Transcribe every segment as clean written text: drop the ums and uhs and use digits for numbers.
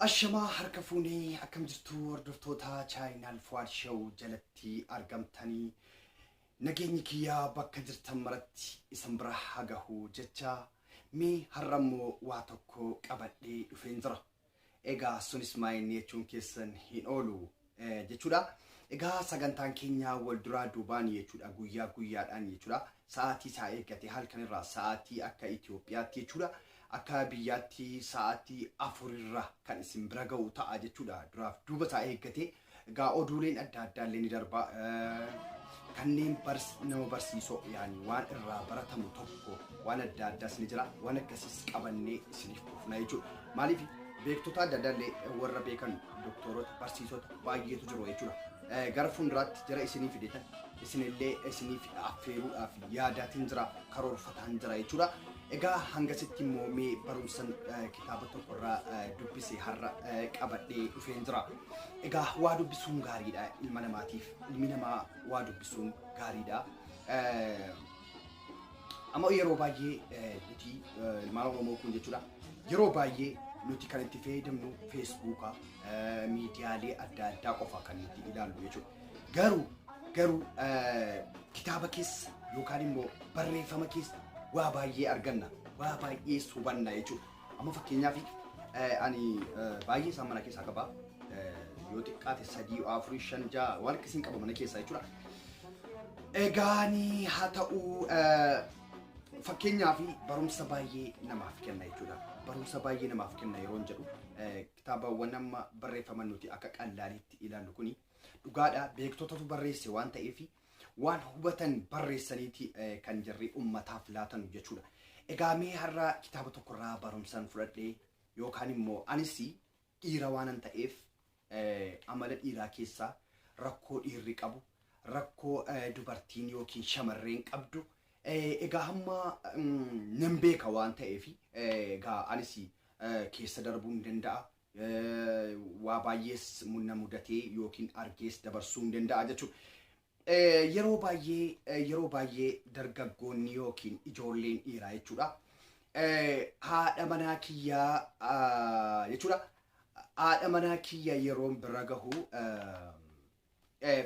Ashamaa harka fuunee, akkam jirtu hordoftoota channel Fuwaad Show jalatti argamtanii? Nageenyi kiyyaa bakka jirtan maratti isin bira haa gahu jecha, mee har'ammoo waa tokko qabadhee dhufeen jira. Egaa sunis maayinni jechuun keessan hin oolu jechuudha. Egaa sagantaan keenya wal duraa duubaan jechuudha, guyyaa guyyaadhaan jechuudha, sa'aatii isaa eeggate halkanirraa sa'aatii akka Itoophiyaatti jechuudha, akka biyyaatti sa'aatii 4rra kan isin bira ga'u ta'a jechuudha. Duraaf duuba isaa eeggate egaa oduuleen adda addaa illee ni darba. Kanneen nama barsiisoo, yaani waan irraa baratamu tokko, waan adda addaas ni jira. Waan akkasiis qabannee isiniif dhufna jechuudha. Maaliif, beektota adda addaa illee, warra beekan, doktorota, barsiisota baay'eetu jiru jechuudha. Gara fuulduraatti jara isinii fidetan isinillee isiniif affeeruudhaaf yaadaatiin jira, karoorfataan jira jechuudha. Egaa hangasitti immoo mee barumsan kitaaba tokkorraa dubbise har'a qabadhee dhufeen jira. Egaa waa dubbisuun gaariidha ilma namaatiif. Ilmi namaa waa dubbisuun gaariidha. Amma yeroo baay'ee nuti ilmaan Oromoo kun jechuudha, yeroo baay'ee nuti kan itti fayyadamnu Feesbuuka, miidiyaalee adda addaa qofa kan nuti ilaallu jechuudha. Garuu kitaaba keessa yookaan immoo barreeffama keessa waa baay'ee arganna, waa baay'ee hubanna jechuudha. Amma fakkeenyaaf ani baay'ee isaan mana keessaa qaba. Yoo xiqqaate sadii, afurii, shan, ja'a waan akkasiin qaba mana keessaa jechuudha. Egaa ni haa ta'u, fakkeenyaaf barumsa baay'ee namaaf kenna jechuudha. Barumsa baay'ee namaaf kenna yeroon jedhu, kitaabawwan amma barreeffaman nuti akka qallaaliitti ilaallu kuni dhugaadha, beektotatu barreesse waan ta'eef waan hubatan barreessaniiti kan jarri ummataaf laatan jechuudha. Egaa mee har'a kitaaba tokkorraa barumsan fudhadhee, yookaan immoo anis dhiira waanan ta'eef, amala dhiiraa keessaa rakkoo dhiirri qabu, rakkoo dubartiin yookiin shamarreen qabdu egaa hamma nan beeka waan ta'eef, egaa anis keessa darbuu hin danda'a. Waa baay'ees na mudatee yookiin argees dabarsuu hin danda'a jechuudha. Yeroo baay'ee dargaggoonni yookiin ijoolleen dhiiraa jechuudha, haadha manaa kiyyaa jechuudha. Haadha manaa kiyya yeroon bira gahu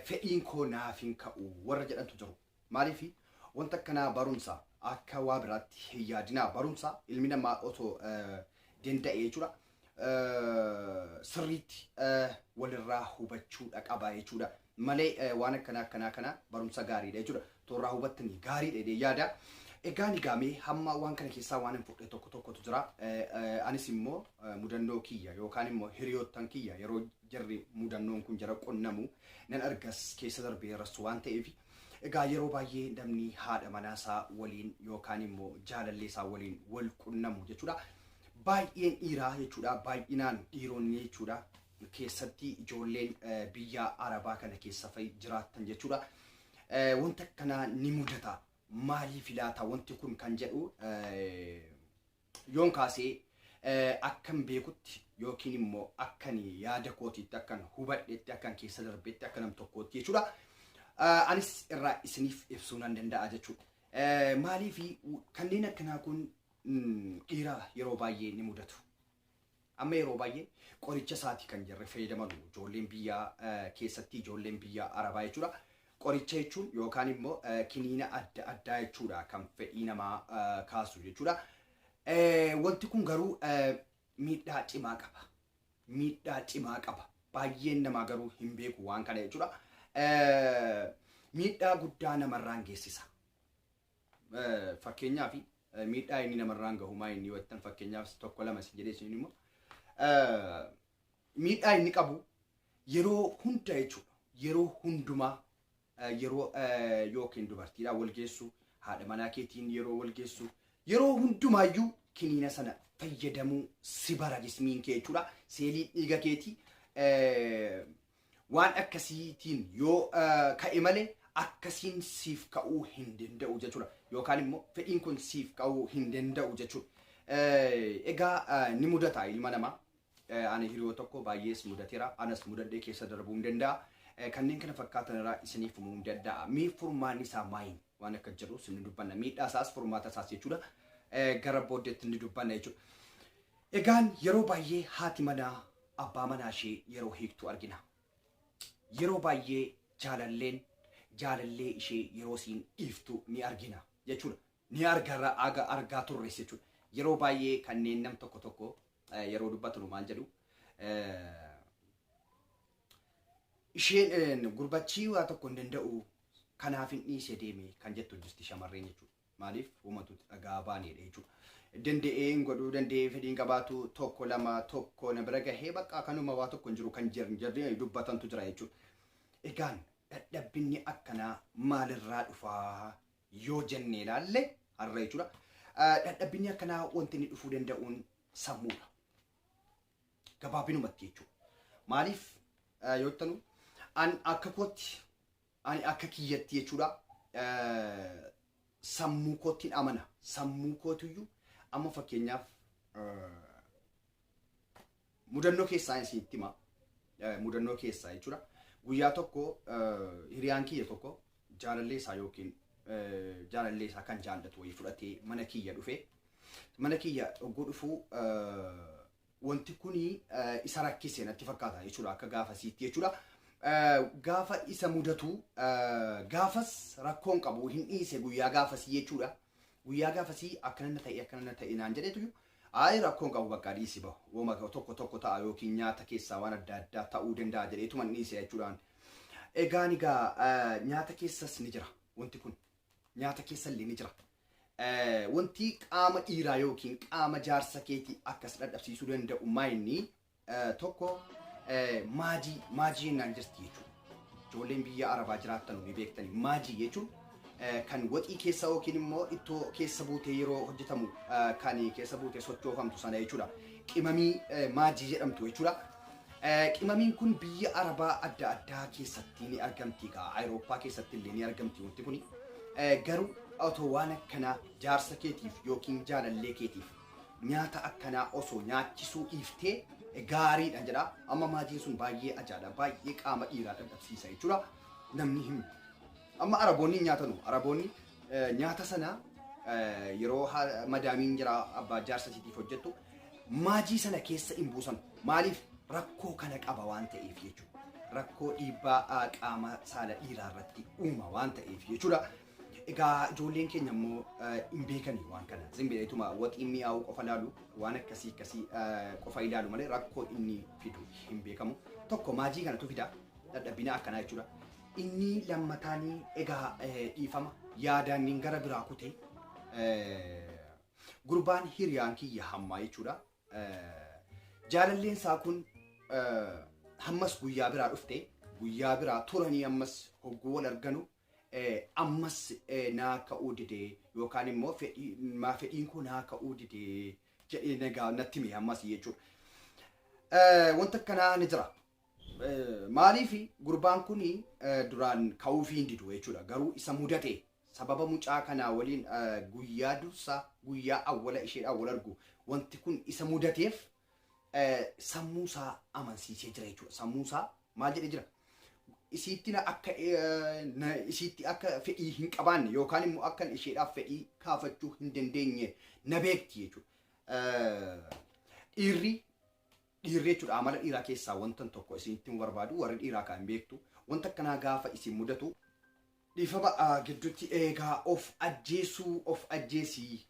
fedhiin koo naaf hin ka'u warra jedhantu jiru. Maaliif wanta akkanaa barumsa akka waa biraatti hin yaadinaa. Barumsa ilmi namaa otoo danda'e jechuudha, sirriitti walirraa hubachuudha qaba jechuudha. Malee waan akkanaa akkanaa kana barumsa gaariidha jechuudha. Toorraa hubattanii gaariidha jedhee yaada. Egaa ni gaamee hamma waan kana keessaa waan hin fudhe tokko tokkotu jira. Anis immoo mudannoo kiyya yookaan immoo hiriyoottan kiyya yeroo jarri mudannoon kun jara qunnamu nan argas, keessa darbeeras waan ta'eef. Egaa yeroo baay'ee namni haadha manaasaa waliin yookaan immoo jaalallee isaa waliin wal qunnamu jechuudha, baay'een dhiiraa jechuudha, baay'inaan dhiironni jechuudha, keessatti ijoolleen biyya Arabaa kana keessa fa'i jiraattan jechuudha. Wanta akkanaa ni mudata. Maaliif laata wanti kun kan jedhu yoon kaasee, akkan beekutti yookiin immoo akkan yaada kootiitti, akkan hubadhetti, akkan keessa darbetti, akka nam tokkootti jechuudha, anis irraa isiniif ibsuu nan danda'a jechuudha. Maaliif kanneen akkanaa kun dhiira yeroo baay'ee ni mudatu? Amma yeroo baay'ee qoricha isaati kan jarri fayyadaman ijoolleen biyya keessatti, ijoolleen biyya Arabaa jechuudha. Qoricha jechuun yookaan immoo kiniina adda addaa jechuudha, kan fedhii namaa kaasu jechuudha. Wanti kun garuu miidhaa cimaa qaba. Miidhaa cimaa qaba. Baay'een namaa garuu hin beeku waan kana jechuudha. Miidhaa guddaa namarraan geessisa. Fakkeenyaaf miidhaa inni namarraan gahu maa inni yoo, fakkeenyaaf tokko lama si jedhee isin immoo, miidhaa inni qabu yeroo hunda jechuudha. Yeroo hundumaa yeroo yookiin dubartiidhaan wal geessu, haadha manaa keetiin yeroo wal geessu, yeroo hundumaayyuu kiniina sana fayyadamuu si bara jismiin kee jechuudha. Seeliin dhiiga keetii waan akkasiitiin yoo ka'e malee akkasiin siif ka'uu hin danda'u jechuudha. Yookaan immoo fedhiin kun siif ka'uu hin danda'u jechuudha. Egaa ni mudata ilma namaa. Ani hiriyoo tokko baay'ees mudateera. Anas mudadhee keessa darbuu hin danda'a. Kanneen kana fakkaatan irraa isiniif himuu hin danda'a. Mee furmaanni isaa maayin waan akka jedhu sin dubbanna. Miidhaa isaas furmaata isaas jechuudha, gara booddeetti ni dubbanna jechuudha. Egaan yeroo baay'ee haati manaa abbaa manaa ishee yeroo hiiktu argina. Yeroo baay'ee jaalalleen jaalallee ishee yeroo isiin dhiiftu ni argina jechuudha. Ni argarra aga argaa turres jechuudha. Yeroo baay'ee kanneen nam tokko tokko yeroo dubbatanu maal jedhu, isheen gurbachii waa tokko hin danda'u, kanaaf hin dhiise deeme kan jettu jirti shamarreen jechuudha. Maaliif uumatutti dhagaa baanedha jechuudha. Danda'ee hin godhuu, danda'ee fedhiin qabaatu, tokko lama tokko na bira gahee bakka kanuma waa tokko hin jiru kan jedhanii dubbatantu jira jechuudha. Egaan dadhabbinni akkanaa maalirraa dhufaa yoo jennee ilaalle har'a jechuudha. Dadhabbinni akkanaa wanti inni dhufuu danda'uun sammuudha. Gabaabinumatti jechuudha. Maaliif yoo jettanu, an akka kootti, ani akka kiyyatti jechuudha, sammuu koottiin amana. Sammuu kootiyyuu amma fakkeenyaaf mudannoo keessaa isinitti hima. Mudannoo keessaa jechuudha. Guyyaa tokko hiriyaan kiyya tokko jaalallee isaa yookiin jaalallee isaa kan jaallatu wayii fudhatee mana kiyya dhufe. Mana kiyya yogguu dhufu wanti kuni isa rakkise natti fakkaata jechuudha, akka gaafasiitti jechuudha. Gaafa isa mudatu gaafas rakkoon qabu hin dhiise guyyaa gaafasii jechuudha. Guyyaa gaafasii akkana na ta'e, akkana na ta'e naan jedhetu, ayi rakkoon qabu, bakka dhiisi bahu wama tokko tokko ta'a yookiin nyaata keessaa waan adda addaa ta'uu danda'a jedheetuma dhiise jechuudhaan. Egaan egaa nyaata keessas ni jira, wanti kun nyaata keessa illee ni jira. Wanti qaama dhiiraa yookiin qaama jaarsa keetii akkas dadhabsiisuu danda'u maayinni tokko maajii, maajii jennaan jirti jechuudha. Ijoolleen biyya Arabaa jiraattan ni beektani. Maajii jechuun kan waxii keessa yookiin immoo ittoo keessa buutee yeroo hojjetamu kan keessa buutee sochoofamtu sana jechuudha. Qimamii maajii jedhamtu jechuudha. Qimamiin kun biyya Arabaa adda addaa keessatti ni argamti egaa, Awurooppaa keessatti illee ni argamti wanti kuni. Garuu otoo waan akkanaa jaarsa keetiif yookiin jaalallee keetiif nyaata akkanaa osoo nyaachisuu dhiiftee gaariidha jedha. Amma maajiin sun baay'ee ajaadha. Baay'ee qaama dhiiraa dadhabsiisa jechuudha. Namni hin amma Araboonni hin nyaatanu. Araboonni nyaata sana yeroo madaamiin jira abbaa jaarsa isiitiif hojjettu maajii sana keessa hin buusan. Maaliif? Rakkoo kana qaba waan ta'eef jechuudha. Rakkoo dhiibbaa qaama saala dhiiraa irratti uuma waan ta'eef jechuudha. Egaa ijoolleen keenya immoo hin beekani waan kana. Zimbireetuma waxii mi'aawu qofa ilaalu, waan akkasii akkasii qofa ilaalu malee rakkoo inni fidu hin beekamu. Tokko maajii kanatu fida dadhabina akkanaa jechuudha. Inni lammataanii egaa dhiifama yaadaan gara biraa kute, gurbaan hiriyaan kiyya hammaa jechuudha. Jaalalleen isaa kun hammas guyyaa biraa dhufte, guyyaa biraa turanii ammas hogguu wal arganu ammas naa ka'uu didee yookaan immoo fedhiin koo naa ka'uu didee jedhee nagaa natti hime ammas jechuudha. Wanta akkanaa ni jira. Maaliif gurbaan kun duraan ka'uufii hin didu jechuudha. Garuu isa mudate sababa mucaa kanaa waliin guyyaa dursaa guyyaa awwala isheedhaan wal argu wanti kun isa mudateef sammuu isaa amansiisee jira jechuudha. Sammuu isaa maal jedhee jira? Isiitti akka isiitti akka fedhii hin qabaanne yookaan immoo akka isheedhaaf fedhii kaafachuu hin dandeenye na beekti jechuudha. Dhiirri dhiirri jechuudha, amala dhiiraa keessaa wanta tokko isinitti hin barbaadu, warri dhiiraa kan hin beektu, wanta akkanaa gaafa isin mudatu, dhiifama gidduutti eegaa, of ajjeesuu, of ajjeesii,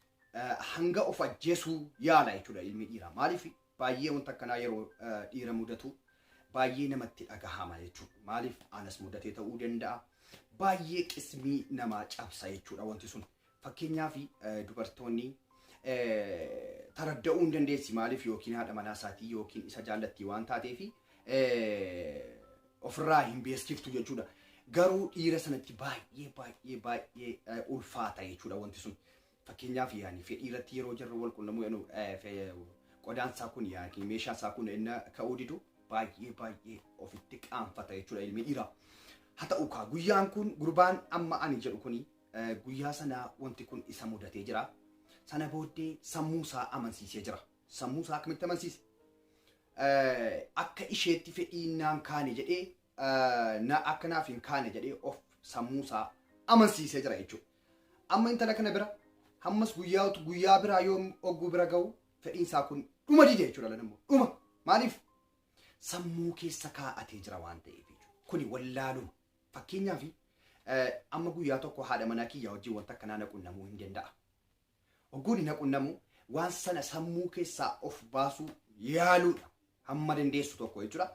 hanga of ajjeesuu yaala jechuudha ilmi dhiiraa. Maaliif baay'ee wanta akkanaa yeroo dhiira mudatu baay'ee namatti dhagahama jechuudha. Maaliif anas mudatee ta'uu danda'a. Baay'ee qismii namaa cabsa jechuudha wanti sun. Fakkeenyaaf dubartoonni taradda'uu hin dandeessi, maaliif yookiin haadha manaa isaatii yookiin isa jaallattii waan taateef ofirraa hin beeskiftu jechuudha. Garuu dhiira sanatti baay'ee baay'ee baay'ee ulfaata jechuudha wanti sun. Fakkeenyaaf yaani fedhii irratti yeroo jarri wal qunnamuu qodaan isaa kun yookiin meeshaan isaa kun inni ka'uu didu baay'ee baay'ee ofitti qaanfata jechuudha ilmi dhiiraa. Haa ta'u kaa, guyyaan kun gurbaan amma ani jedhu kuni guyyaa sana wanti kun isa mudatee jira. Sana booddee sammuu isaa amansiisee jira. Sammuu isaa akkamitti amansiise? Akka isheetti fedhii naan kaane jedhee, akka naaf hin kaane jedhee of sammuu isaa amansiisee jira jechuudha. Amma intala kana bira hammas guyyaa guyyaa biraa yoo ogguu bira ga'u fedhiin isaa kun dhuma dide jechuudha. Lammoo dhuma. Maaliif? Sammuu keessa kaa'atee jira waan ta'eef jechuudha. Kuni wallaaluma. Fakkeenyaaf amma guyyaa tokko haadha manaa kiyyaa wajjin wanta akkanaa na qunnamuu hin danda'a. Hogguun na qunnamu waan sana sammuu keessaa of baasuu yaaluudha. Hamma dandeessu tokko jechuudha.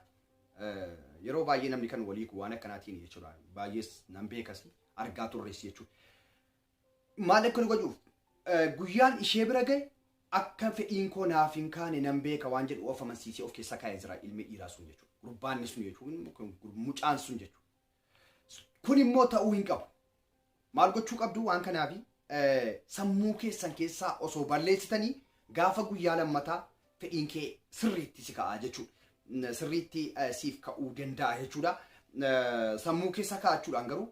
Yeroo baay'ee namni kan walii waan akkanaatiin jechuudha. Baay'ees nan beekas, argaa turres jechuudha. Maal akka nu godhuuf guyyaan ishee bira gahe akka fedhiin koo naaf hin kaane nan beeka waan jedhu of amansiisee of keessa kaa'ee jira ilmi dhiiraa sun jechuudha. Gurbaanni sun jechuudha. Mucaan sun jechuudha. Kun immoo ta'uu hin qabu. Maal gochuu qabdu waan kanaafi? Sammuu keessan keessaa osoo balleessitanii gaafa guyyaa lammataa fedhiin kee sirriitti si ka'a jechuudha. Sirriitti siif ka'uu danda'a jechuudha. Sammuu keessa kaa'achuudhaan garuu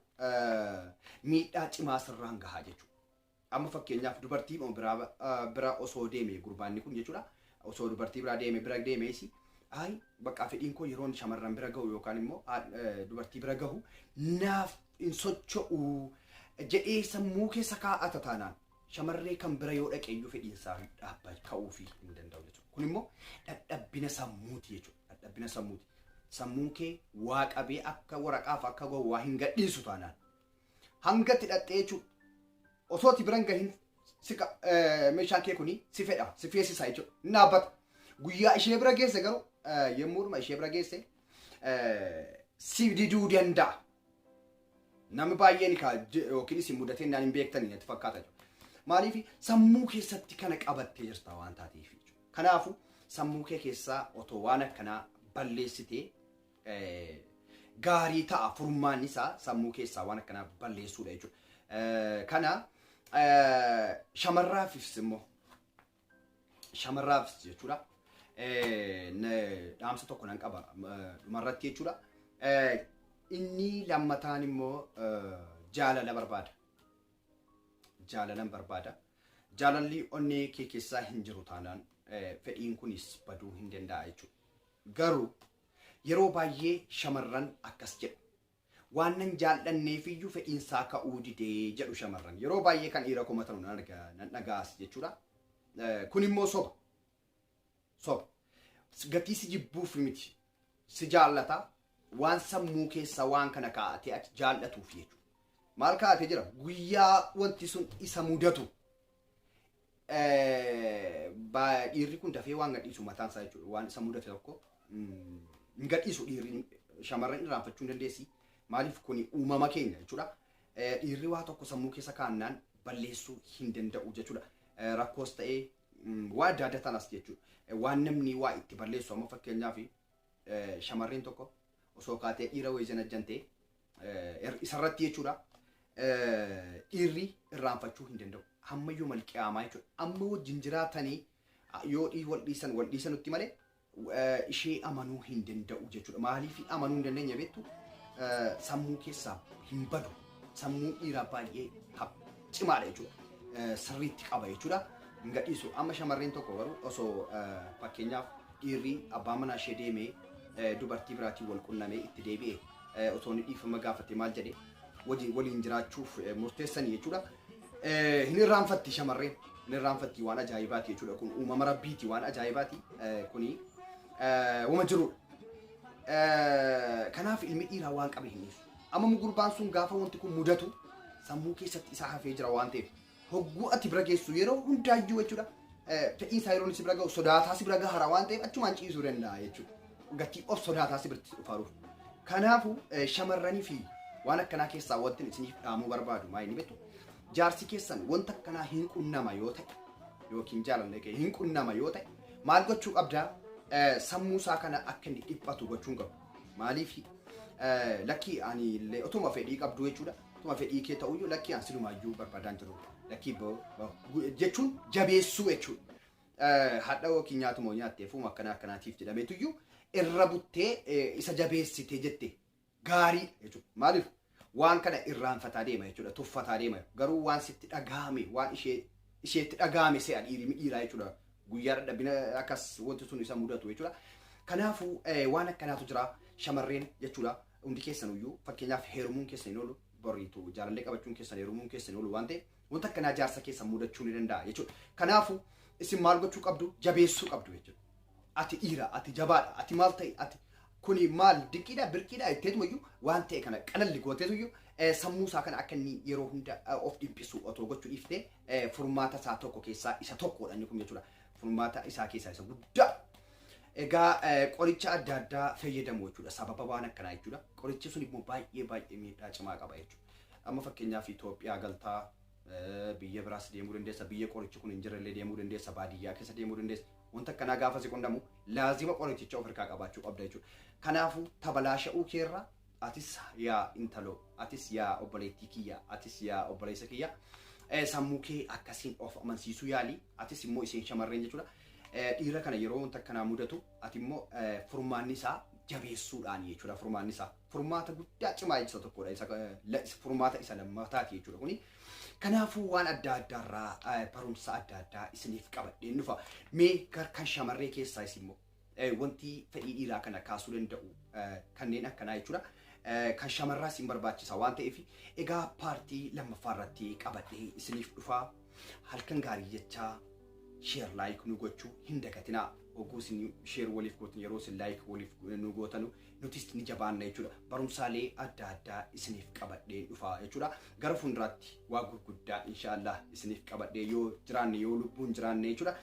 miidhaa cimaa sirraan gahaa jechuudha. Amma fakkeenyaaf dubartii bira osoo deeme gurbaanni kun jechuudha. Osoo dubartii biraa deeme bira deemees, "Ayi, bakka fedhiin koo yeroon shamarran bira gahu yookaan immoo dubartii bira gahu naaf hin socho'u" jedhee sammuu keessa kaa'ata taanaan, shamarree kan bira yoo dhaqe iyyuu fedhiinsaa dhaabba ka'uufii hin danda'u jechuudha. Kun immoo dadhabbina sammuuti jechuudha. Dadhabbina sammuuti. Sammuun kee waa qabee akka waraqaaf akka gowwaa hin gadhiisu taanaan. Hanga itti dhaqxee jechuudha. Osoo ati biran gahin meeshaan kee kuni si fedha, si feesisa jechuudha. Hin dhaabbata. Guyyaa ishee bira geesse garuu, yemmuudhuma ishee bira geesse si diduu danda'a. Namni baay'een kaa yookiin isin mudatee naan hin beektanii natti fakkaata jechuudha. Maaliif? Sammuu keessatti kana qabattee jirta waan taateef jechuudha. Kanaafuu sammuu kee keessaa otoo waan akkanaa balleessitee gaarii ta'a. Furmaanni isaa sammuu keessaa waan akkanaa balleessuudha jechuudha. Kana shamarraafis immoo, shamarraafis jechuudha. Dhaamsa tokko nan qaba dhumarratti jechuudha. Inni lammataan immoo jaalala barbaada. Jaalalan barbaada. Jaalalli onnee kee keessaa hin jiru taanaan fedhiin kunis baduu hin danda'a jechuudha. Garuu yeroo baay'ee shamarran akkas jedhu. "Waan nan jaallanneefiyyuu fedhiinsaa ka'uu didee" jedhu shamarran. Yeroo baay'ee kan dhiira komatanu nan arga, nan dhaga'as jechuudha. Kun immoo soba. Soba. Gatii si jibbuuf miti. Si jaallata, waan sammuu keessa waan kana kaa'atee ati jaallatuuf jechuudha. Maal kaa'atee jira? Guyyaa wanti sun isa mudatu. Dhiirri kun dafee waan gadhiisu mataan isaa jechuudha. Waan isa mudate tokko hin gadhiisu dhiirri. Shamarran irraanfachuu hin dandeessi. Maaliif? Kuni uumama keenya jechuudha. Dhiirri waa tokko sammuu keessa kaa'annaan balleessuu hin danda'u jechuudha. Rakkoos ta'ee waa adda adda tanas jechuudha. Waan namni waa itti balleessu, amma fakkeenyaaf shamarreen tokko osoo kaatee dhiira wayii janajjantee isarratti jechuudha. Dhiirri irraanfachuu hin danda'u. Hammayyuu malqiyaamaa jechuudha. Amma wajjin jiraatanii yoo wal dhiisan wal dhiisanutti malee ishee amanuu hin danda'u jechuudha. Maaliif amanuu hin dandeenye beektu? Sammuu keessaa hin badu. Sammuun dhiiraa baay'ee cimaadha jechuudha. Sirriitti qaba jechuudha. Hin gadhiisu. Amma shamarreen tokko garuu osoo fakkeenyaaf dhiirri abbaa manaa ishee deemee dubartii biraatiin wal qunnamee itti deebi'e, osoo inni dhiifama gaafate maal jedhee waliin jiraachuuf murteessanii jechuudha. Hin irraanfatti shamarreen. Hin irraanfatti, waan ajaa'ibaati jechuudha. Kun uumama rabbiiti, waan ajaa'ibaati. Kuni uuma jirudha. Kanaaf ilmi dhiiraa waan qabe hin dhiisu. Amma gurbaan sun gaafa wanti kun mudatu sammuu keessatti isaa hafee jira waan ta'eef, hogguu ati bira geessu yeroo hundaayyuu jechuudha. Fedhiin isaa yeroo inni si bira gahu sodaataa si bira gahara waan ta'eef achumaan ciisuu danda'a jechuudha. Gatii of sodaataa si biratti dhufaaruuf. Kanaafuu shamarranii fi waan akkanaa keessaa wanti isiniif dhaamuu barbaadu maa inni beektu? Jaarsi keessan wanta akkanaa hin qunnama yoo ta'e yookiin jaalallee kee hin qunnama yoo ta'e, maal gochuu qabdaa? Sammuu isaa kana akka inni dhiphatu gochuu hin qabu. Maaliif? "Lakkii, ani illee otuma fedhii qabdu" jechuudha. Otuma fedhii kee ta'uyyuu, "Lakkii, ani silumaayyuu barbaadaan jiru. Lakkii" jechuun jabeessuu jechuudha. Hadha yookiin nyaatuma nyaattee fuuma akkana akkanaatiif jedhameetuyyuu irra buttee isa jabeessitee jette gaarii jechuudha. Maaliif? Waan kana irraanfataa deema jechuudha. Tuffataa deema. Garuu waan sitti dhagahame, waan ishee isheetti dhagahame se'a dhiirri dhiiraa jechuudha. Guyyaa dadhabina akkas wanti sun isa mudatu jechuudha. Kanaafuu waan akkanaatu jira shamarreen jechuudha. Hundi keessan iyyuu fakkeenyaaf heerumuun keessan hin oolu, boriitu jaalallee qabachuun keessan, heerumuun keessan hin oolu waan ta'eef, wanta akkanaa jaarsa keessan mudachuu ni danda'a jechuudha. Kanaafuu isin maal gochuu qabdu? Jabeessuu qabdu jechuudha. Ati dhiira, ati jabaadha, ati maal ta'e, ati Kuni maal dinqiidha birqiidha jetteetumayyuu waan ta'e kana qalalli gooteetuyyuu sammuu isaa kana akka inni yeroo hunda of dhiphisu otoo gochuu dhiiftee furmaata isaa tokko keessaa isa tokkodha inni kun jechuudha. Furmaata isaa keessaa isa guddaa. Egaa qoricha adda addaa fayyadamu jechuudha. Sababa waan akkanaa jechuudha. Qorichi sun immoo baay'ee baay'ee miidhaa cimaa qaba jechuudha. Amma fakkeenyaaf Itoophiyaa galtaa biyya biraas deemuu dandeessa, biyya qorichi kun hin jirrellee deemuu dandeessa, baadiyyaa keessa deemuu dandeessa. Wanta akkanaa gaafa si qunnamu laazima qorichicha of harkaa qabaachuu qabda jechuudha. Kanaafuu tabalaasha'uu keerra atis yaa intaloo, atis yaa obboleettii kiyya, atis yaa obboleessa kiyya sammuu kee akkasiin of amansiisuu yaali. Atis immoo isheen shamarreen jechuudha. Dhiira kana yeroo wanta akkanaa mudatu ati immoo furmaanni isaa jabeessuudhaan jechuudha furmaanni isaa. Furmaata guddaa cimaa isa tokkodha. Isa furmaata isa lammataati jechuudha kuni. Kanaafuu waan adda addaarraa barumsa adda addaa isiniif qabadheen dhufa. Mee kan shamarree keessaas immoo wanti fedhii dhiiraa kana kaasuu danda'u kanneen akkanaa jechuudha. Kan shamarraas hin barbaachisa waan ta'eef egaa paartii lammaffaa irratti qabadhee isiniif dhufa. Halkan gaarii jechaa share like nu gochuu hin dagatinaa. Hogguu isin share waliif gootan yeroo isin like waliif nu gootanu nutis ni jabaanna jechuudha. Barumsaalee adda addaa isiniif qabadhee dhufa jechuudha. Gara fuulduraatti waa gurguddaa inshaallah isiniif qabadhee yoo jiraanne yoo lubbuun jiraanne jechuudha.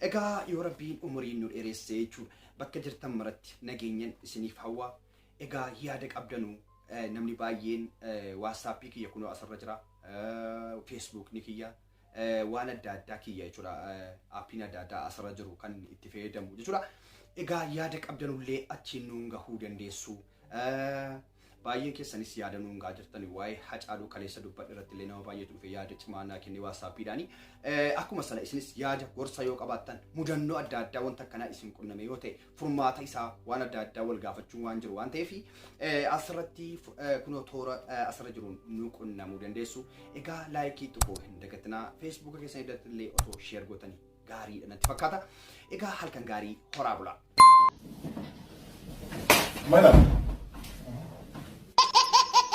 Egaa yoo rabbiin umuriin nu dheeresse jechuudha. Bakka jirtan maratti nageenyan isiniif hawwa. Egaa yaada qabdanu namni baay'een WhatsAppii kiyya kunoo asirra jira. Feesbuukni kiyya waan adda addaa kiyya jechuudha. Aappiin adda addaa asirra jiru kan itti fayyadamu jechuudha. Egaa yaada qabdanullee achiin nuun gahuu dandeessu. Baay'een keessanis yaada nuun gahaa jirtan waa'ee Hacaaluu kaleessa dubbadhe irratti illee nama baay'eetu dhufe yaada cimaa naa kenne WhatsAppiidhaani. Akkuma sana isinis yaada gorsa yoo qabaattan mudannoo adda addaa wanta akkanaa isin qunname yoo ta'e furmaata isaa waan adda addaa wal gaafachuun waan jiru waan ta'eef asirratti kunoo toora asirra jiruun nu qunnamuu dandeessu. Egaa laayikii tuquu hin dagatinaa. Feesbuuka keessan irratti illee otoo share gootanii gaariidha natti fakkaata. Egaa halkan gaarii horaa bulaa. Mana.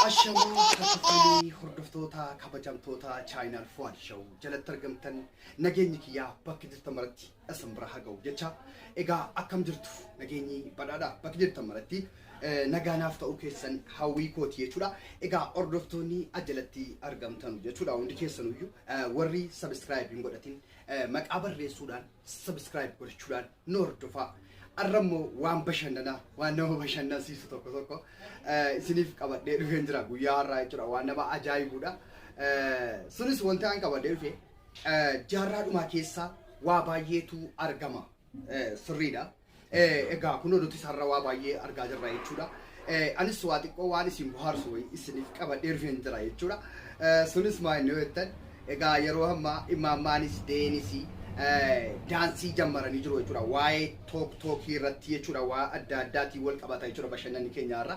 Ashamaa harka hordoftoota kabajamtoota chaayinaal Fuwaad Show jalatti argamtan nageenyi kiyyaa bakka jirtan maratti isin bira haa ga'u jecha egaa akkam jirtu nageenyi badhaadha bakka jirtan maratti nagaanaaf ta'uu keessan hawwii kooti jechuudha. Egaa hordoftoonni ajalatti argamtan jechuudha hundi keessanuyyuu warri subscribe hin godhatin maqaa barreessuudhaan subscribe godhachuudhaan nu hordofaa. Har'a immoo waan bashannanaa waan nama bashannansiisu tokko tokko isiniif qabadhee dhufeen jira guyyaa har'aa jechuudha waan nama ajaa'ibudha. Sunis wanti an qabadhee dhufe jaarraa dhumaa keessa waa baay'eetu argama sirriidha. Egaa kunoo nutis har'a waa baay'ee argaa jirra jechuudha. Anis waa xiqqoo waan isin bohaarsu wayii isiniif qabadhee dhufeen jira jechuudha. Sunis maal inni jettan egaa yeroo ammaa imaammaanis deenis daansii jammaranii jiru jechuudha. Waa'ee took tookii irratti jechuudha waa adda addaatiin wal qabata jechuudha bashannanni keenya irra.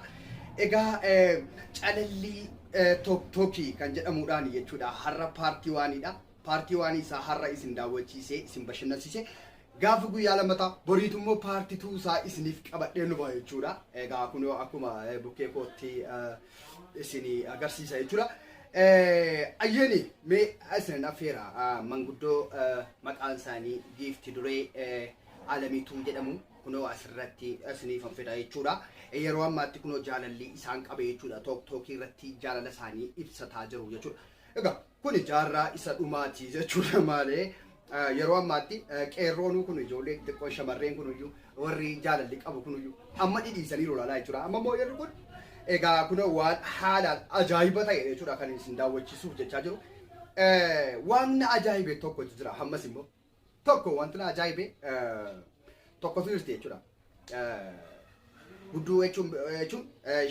Egaa calallii took tookii kan jedhamuudhaan jechuudha har'a paartii waanidha. Paartii waanii isaa har'a isin daawwachiisee isin bashannansiisee gaafa guyyaa lammataa boriitu immoo paartii tuu isaa isiniif qabadhee nu ba'a jechuudha. Egaa kunoo akkuma bukkee kootti isin agarsiisa jechuudha. Ayyeeni mee isin affeera manguddoo maqaan isaanii giifti duree Alamiituu jedhamu kunoo asirratti isiniif fida jechuudha. Yeroo ammaatti kunoo jaalalli isaan qabe jechuudha. Took tookii irratti jaalala isaanii ibsataa jiru jechuudha. Egaa kuni jaarraa isa dhumaati jechuudha malee yeroo ammaatti qeerroonuu kun ijoollee xixiqqoo shamarreen kun iyyuu warri jaalalli qabu kun iyyuu amma dhidhiisanii lolaalaa jechuudha. Amma immoo yerri kun egaa kun waan haalaan ajaa'iba ta'e jechuudha kan isin daawwachiisuuf jechaa jiru. Waan na ajaa'ibe tokko jira ammas immoo tokko wanti na ajaa'ibe tokkotu jirti jechuudha. Hudduu jechuun jechuun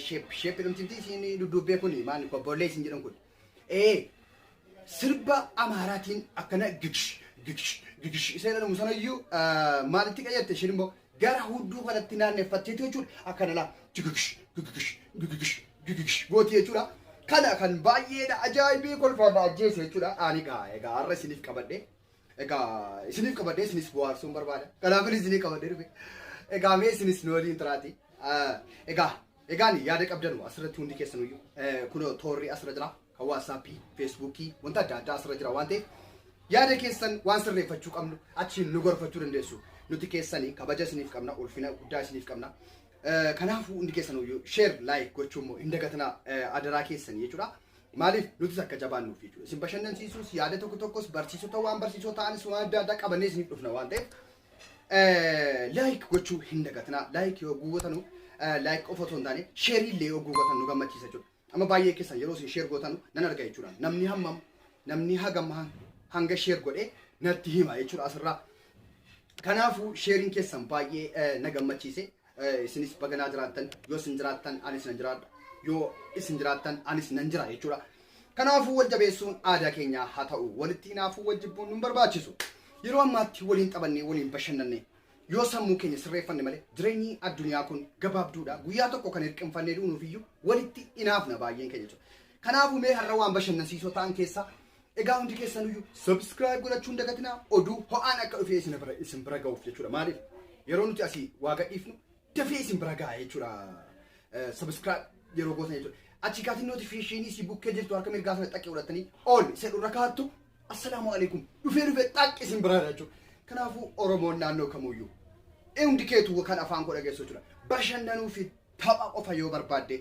sheep sheep jedhamti isiin dudduubbee kun maal obbollee isin jedhan kun. Ee sirba Amaaraatiin akkana gigsh gigsh gigsh isa jedhamu sanayyuu maalitti qayyarte isheen immoo gara hudduu kanatti naanneffatteetu jechuudha akkana laa gigsh gigsh gigsh gigsh gooti jechuudha. Kana kan baay'ee ajaa'ibee kolfaan na ajjeese jechuudha. Ani egaa egaa har'a isiniif qabadhe. Egaa isiniif qabadhee isinis bohaarsuun barbaada. Kanaafin isinii qabadhee dhufe. Egaa mee isinis nu waliin turaati. Egaa egaan yaada qabdanu asirratti hundi keessanuyyuu kunoo toorri asirra jira. Kan WhatsAppii, Feesbuukii wanta adda addaa asirra jira waan ta'eef yaada keessan waan sirreeffachuu qabnu achiin nu gorfachuu dandeessu. Nuti keessanii kabaja isiniif qabna, ulfina guddaa isiniif qabna. Kanaafuu hundi keessan iyyuu share, like gochuu immoo hin dagatinaa adaraa keessan jechuudha. Maaliif nutis akka jabaannuuf jechuudha. Isin bashannansiisuus, yaada tokko tokkos, barsiisota, waan barsiisoo ta'anis, waan adda addaa qabannee isiniif dhufna waan ta'eef like gochuu hin dagatinaa. Like yoo guuttanu, like qofa otoo hin taane share illee yoo guuttanu nu gammachiisa jechuudha. Amma baay'ee keessan yeroo isin share gootanu nan arga jechuudha. Namni hammam, namni hagam hanga share godhee natti hima jechuudha asirraa. Kanaafuu shareiin keessan baay'ee na gammachiise. Isinis baganaa jiraattan. Yoo isin jiraattan anis nan jiraadha. Yoo isin jiraattan anis nan jira jechuudha. Kanaafuu wal jabeessuun aadaa keenyaa haa ta'u. Walitti hinaafuu, wal jibbuun nu barbaachisu. Yeroo ammaatti waliin taphannee, waliin bashannannee, yoo sammuu keenya sirreeffanne malee jireenyi addunyaa kun gabaabduudha. Guyyaa tokko kan hirqinfannee duunuuf iyyuu walitti hinaafna baay'een keenya jechuudha. Kanaafuu mee har'a waan bashannansiisoo ta'an keessaa, egaa hundi keessan iyyuu subscribe godhachuun dagatinaa, oduu ho'aan akka dhufee isin bira ga'uuf jechuudha. Maaliif yeroo nuti asii waa gadhiifnu dafee isin bira ga'a jechuudha. Subscribe yeroo gootan jechuudha. Achi kaatiin notificationii si bukkee jirtu harka mirgaa sana xaqqee godhatanii ol isa dhurra kaattu, assalaamu alaikum, dhufee dhufee xaqqi isin bira jechuudha. Kanaafuu Oromoon naannoo kamuyyuu hundi keetu kan afaan koo dhageessu jechuudha. Bashannanuu fi tapha qofa yoo barbaadde,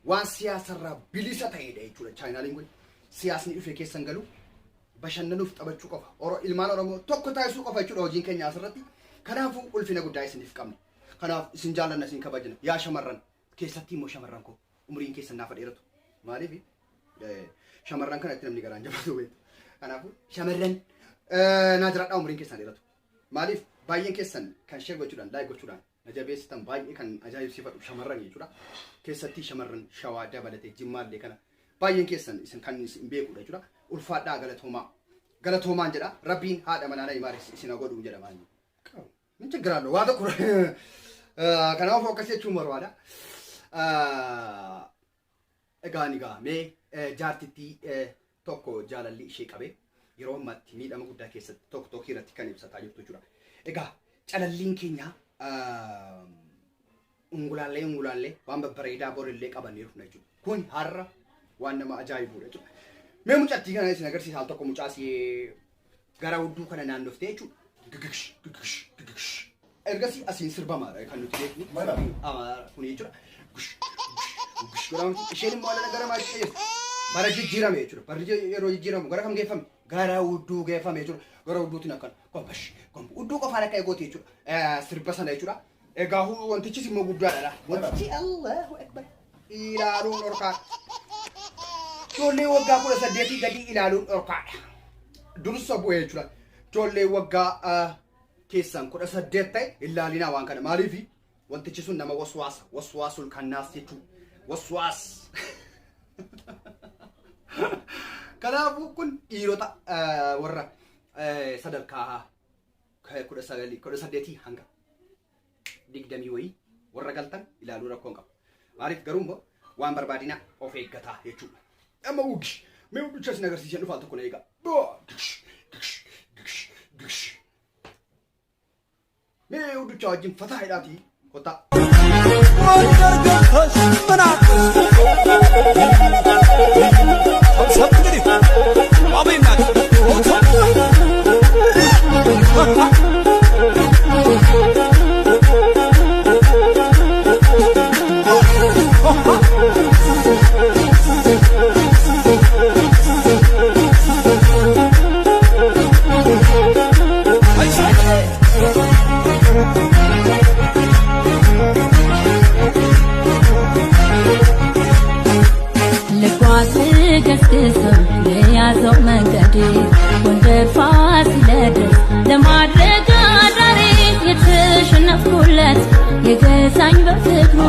waan siyaasarraa bilisa ta'edha jechuudha channeliin kun. Siyaasni dhufee keessan galu, bashannanuuf taphachuu qofa. Ilmaan Oromoo tokko taasisuu qofa jechuudha hojiin keenya asirratti. Kanaafuu ulfina guddaa isiniif qabna. Kanaaf isin jaallanna, isin kabajna. Yaa shamarran, keessattii immoo shamarran koo, umriin keessan naafa dheeratu. Maaliif shamarran kanatti namni garaan jabaatu beektu. Kanaafuu shamarran naa jiraadhaa, umriin keessan dheeratu. Maaliif baay'een keessan kan share gochuudhaan, like gochuudhaan na jabeessitan, baay'ee kan ajaa'ibsiifadhu shamarran jechuudha. Keessattii shamarran Shawaa dabalatee Jimmaallee kana baay'een keessan isin kan isin beekudha jechuudha. Ulfaadhaa, galatoomaa. Galatoomaan jedha. Rabbiin haadha manaa na imaaris isin haa godhu jedha baay'ee. Min ችግር waa tokko kanaafuu akkas jechuun barbaada. Egaa ni gaa mee jaartittii tokko jaalalli ishee qabe yeroo ammaatti miidhama guddaa keessatti tokko tokko irratti kan ibsataa jirtu jechuudha. Egaa calalliin keenya ungulaallee ungulaallee waan babbareedaa borillee qabannee dhufna jechuudha. Kun har'a waan nama ajaa'ibudha jechuudha. Mee mucattii kana isin agarsiisa al tokko, mucaa gara hudduu kana naannoftee jechuudha. Gigigsh gigigsh gigigsh. Ergasii asiin sirbamaadha kan nuti beeknu. Amaara kun jechuudha. Gush gush gush godhamti. Isheen immoo alana gara maal jirti? Bara jijjiirame jechuudha. Barri yeroo jijjiiramu gara kam geeffame? Gara hudduu geeffame jechuudha. Gara hudduutiin akkana. Gombash gomba. Hudduu qofaan akka eegooti jechuudha. Sirba sana jechuudha. Egaa wantichis immoo guddaadha. Wantichi Allahu Akbar. Ilaaluun dhorkaadha. Ijoollee waggaa 18 gadi ilaaluun dhorkaadha. Dursa bu'ee jechuudha. Ijoollee waggaa keessan 18 ta'e ilaalinaa waan kana. Maaliif wantichi sun nama waswaasa. Waswaasul kannaas jechuudha. Waswaas. Kanaafuu kun dhiirota warra sadarkaa 19, 18 hanga 20 wayii warra galtan ilaaluu rakkoon qabu. Maaliif garuu immoo waan barbaadina of eeggataa jechuudha. Amma ugish mee udducha isin agarsiisan dhufaa, tokko na eegaa. Gish gish gish gish. Mee udducha wajjin fataa hidhaatii kottaa. ገብተሽ ምን አለሽ? ሰብሰብ እንግዲህ አበይናት። ልጓዝ ገስግሰው የያዘው መንገድ ጎንደር ፋሲለደስ ለማድረግ አዳሬ፣ የተሸነፍኩለት የገዛኝ በፍቅሩ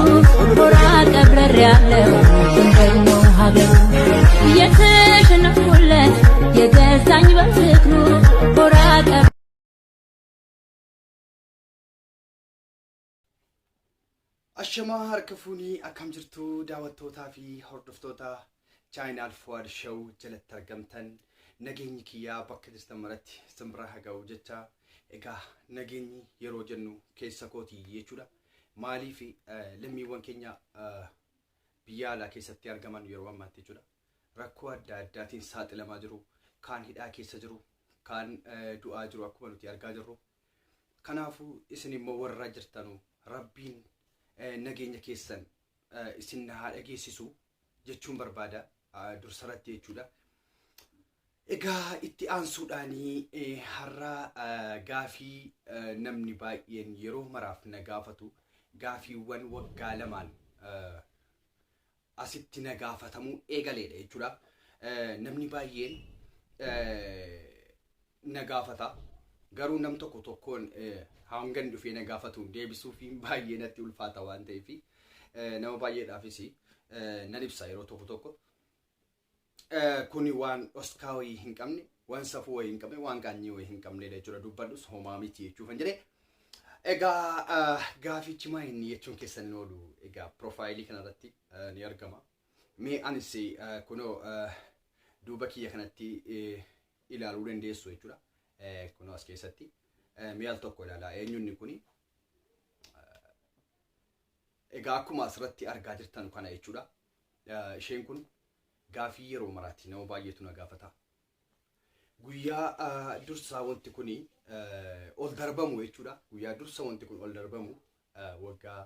ጎራ ቀብረር ያለው ጎንደር ነው ሀገሩ፣ የተሸነፍኩለት የገዛኝ በፍቅሩ ጎራ ቀብረር Ashamaa harka fuunii, akkam jirtu daawwattootaa fi hordoftoota channel Fuwaad Show jalatti argamtan? Nageenyi kiyyaa bakka jirtan maratti isin bira haa ga'u jecha. Egaa nageenyi yeroo jennu keessa kootii jechuudha. Maaliif lammiiwwan keenya biyya alaa keessatti argaman yeroo ammaatti jechuudha. Rakkoo adda addaatiin saaxilamaa jiru. Kaan hidhaa keessa jiru. Kaan du'aa jiru akkuma nuti argaa jirru. Kanaafuu isin immoo warra jirtanu Rabbiin Nageenya keessan isin haa dhageessisu jechuun barbaada dursarratti jechuudha. Egaa itti aansuudhaanii har'a gaafii namni baay'een yeroo maraaf na gaafatu, gaafiiwwan waggaa lamaan asitti na gaafatamuu eegaleedha jechuudha. Namni baay'een na gaafata. Garuu nam tokko tokkoon hangan dhufee na gaafatuun deebisuuf baay'ee natti ulfaata waan ta'eef, nama baay'eedhaafis nan ibsa yeroo tokko tokko. Kuni waan dhoskaa wayii hin qabne, waan safuu wayii hin qabne, waan qaanyii wayii hin qabnedha jechuudha. Dubbadhus homaa miti jechuufan jedhee. Egaa gaafichi maa inni jechuun keessan hin oolu. Egaa piroofaayilii kanarratti ni argama. Mee anis kunoo duuba kiyya kanatti ilaaluu dandeessu jechuudha. Kunoo as keessatti. Mee al tokko ilaalaa, eenyunni kuni? Egaa akkuma asirratti argaa jirtan kana jechuudha. Isheen kun gaafii yeroo maraatti nama baay'eetu na gaafata. Guyyaa dursaa wanti kuni ol darbamu jechuudha. Guyyaa dursa wanti kun ol darbamu waggaa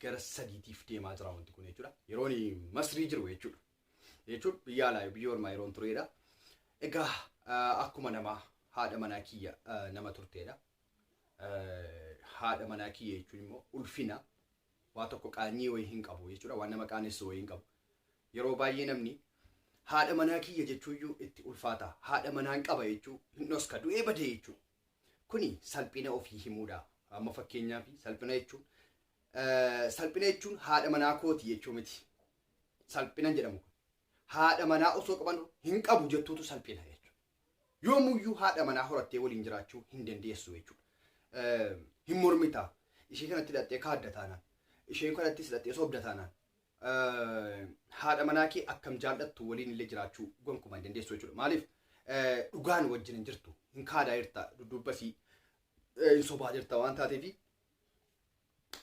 gara 3tiif deemaa jira wanti kun jechuudha. Yeroon Masrii jiru jechuudha. Jechuun biyya alaa, biyya ormaa yeroon turedha. Egaa akkuma namaa haadha manaa kiyya nama turteedha. Haadha manaa kiyya jechuun immoo ulfina, waa tokko qaanyii wayii hin qabu jechuudha. Waan nama qaanessu wayii hin qabu. Yeroo baay'ee namni haadha manaa kiyya jechuuyyuu itti ulfaata. Haadha manaan qaba jechuu hin dhoska, du'ee badee jechuudha. Kuni salphina ofii himuudha. Amma fakkeenyaaf salphina jechuun haadha manaa kooti jechuu miti. Salphina jedhamu kun. Haadha manaa osoo qaban hin qabu jettuutu salphina jechuudha. Yoomuyyuu haadha manaa horattee waliin jiraachuu hin dandeessu jechuudha. Hin mormita. Ishee kanatti hidhattee kaadda taanaan. Isheen kanattis hidhattee sobda taanaan. Haadha manaa kee akkam jaallattu waliin illee jiraachuu gonkumaa hin dandeessu jechuudha. Maaliif? Dhugaan wajjin hin jirtu. Hin kaadaa jirta, duddubbasii hin sobaa jirta waan taateefi.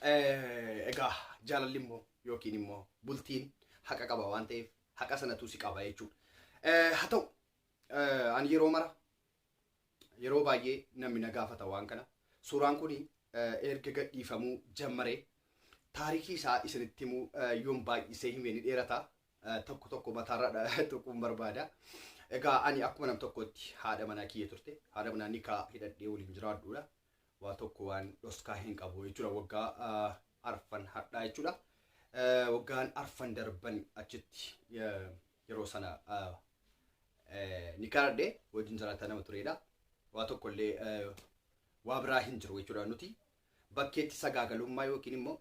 Egaa jaalalli immoo yookiin immoo bultiin haqa qaba waan ta'eef, haqa sanatu si qaba jechuudha. Haa ta'u, ani yeroo mara, yeroo baay'ee namni na gaafata waan kana. Suuraan kun erga gadhiifamuu jammaree taarikii isaa isinitti himuu yoon baay'isee hime ni dheerata. Tokko tokko mataarraa tuquun barbaada. Egaa ani akkuma nam tokkotti haadha manaa kiyya turte. Haadha manaa nikaa hidhadhee waliin jiraadhuudha. Waa tokko waan dhoskaa hin qabu jechuudha. Waggaa arfan hadhaa jechuudha. Waggaan arfan darban achitti yeroo sana nikaa hidhadhee wajjin jiraataa nama turedha. Waa tokko illee waa biraa hin jiru jechuudha nuti. Bakkeetti sagaagalummaa yookiin immoo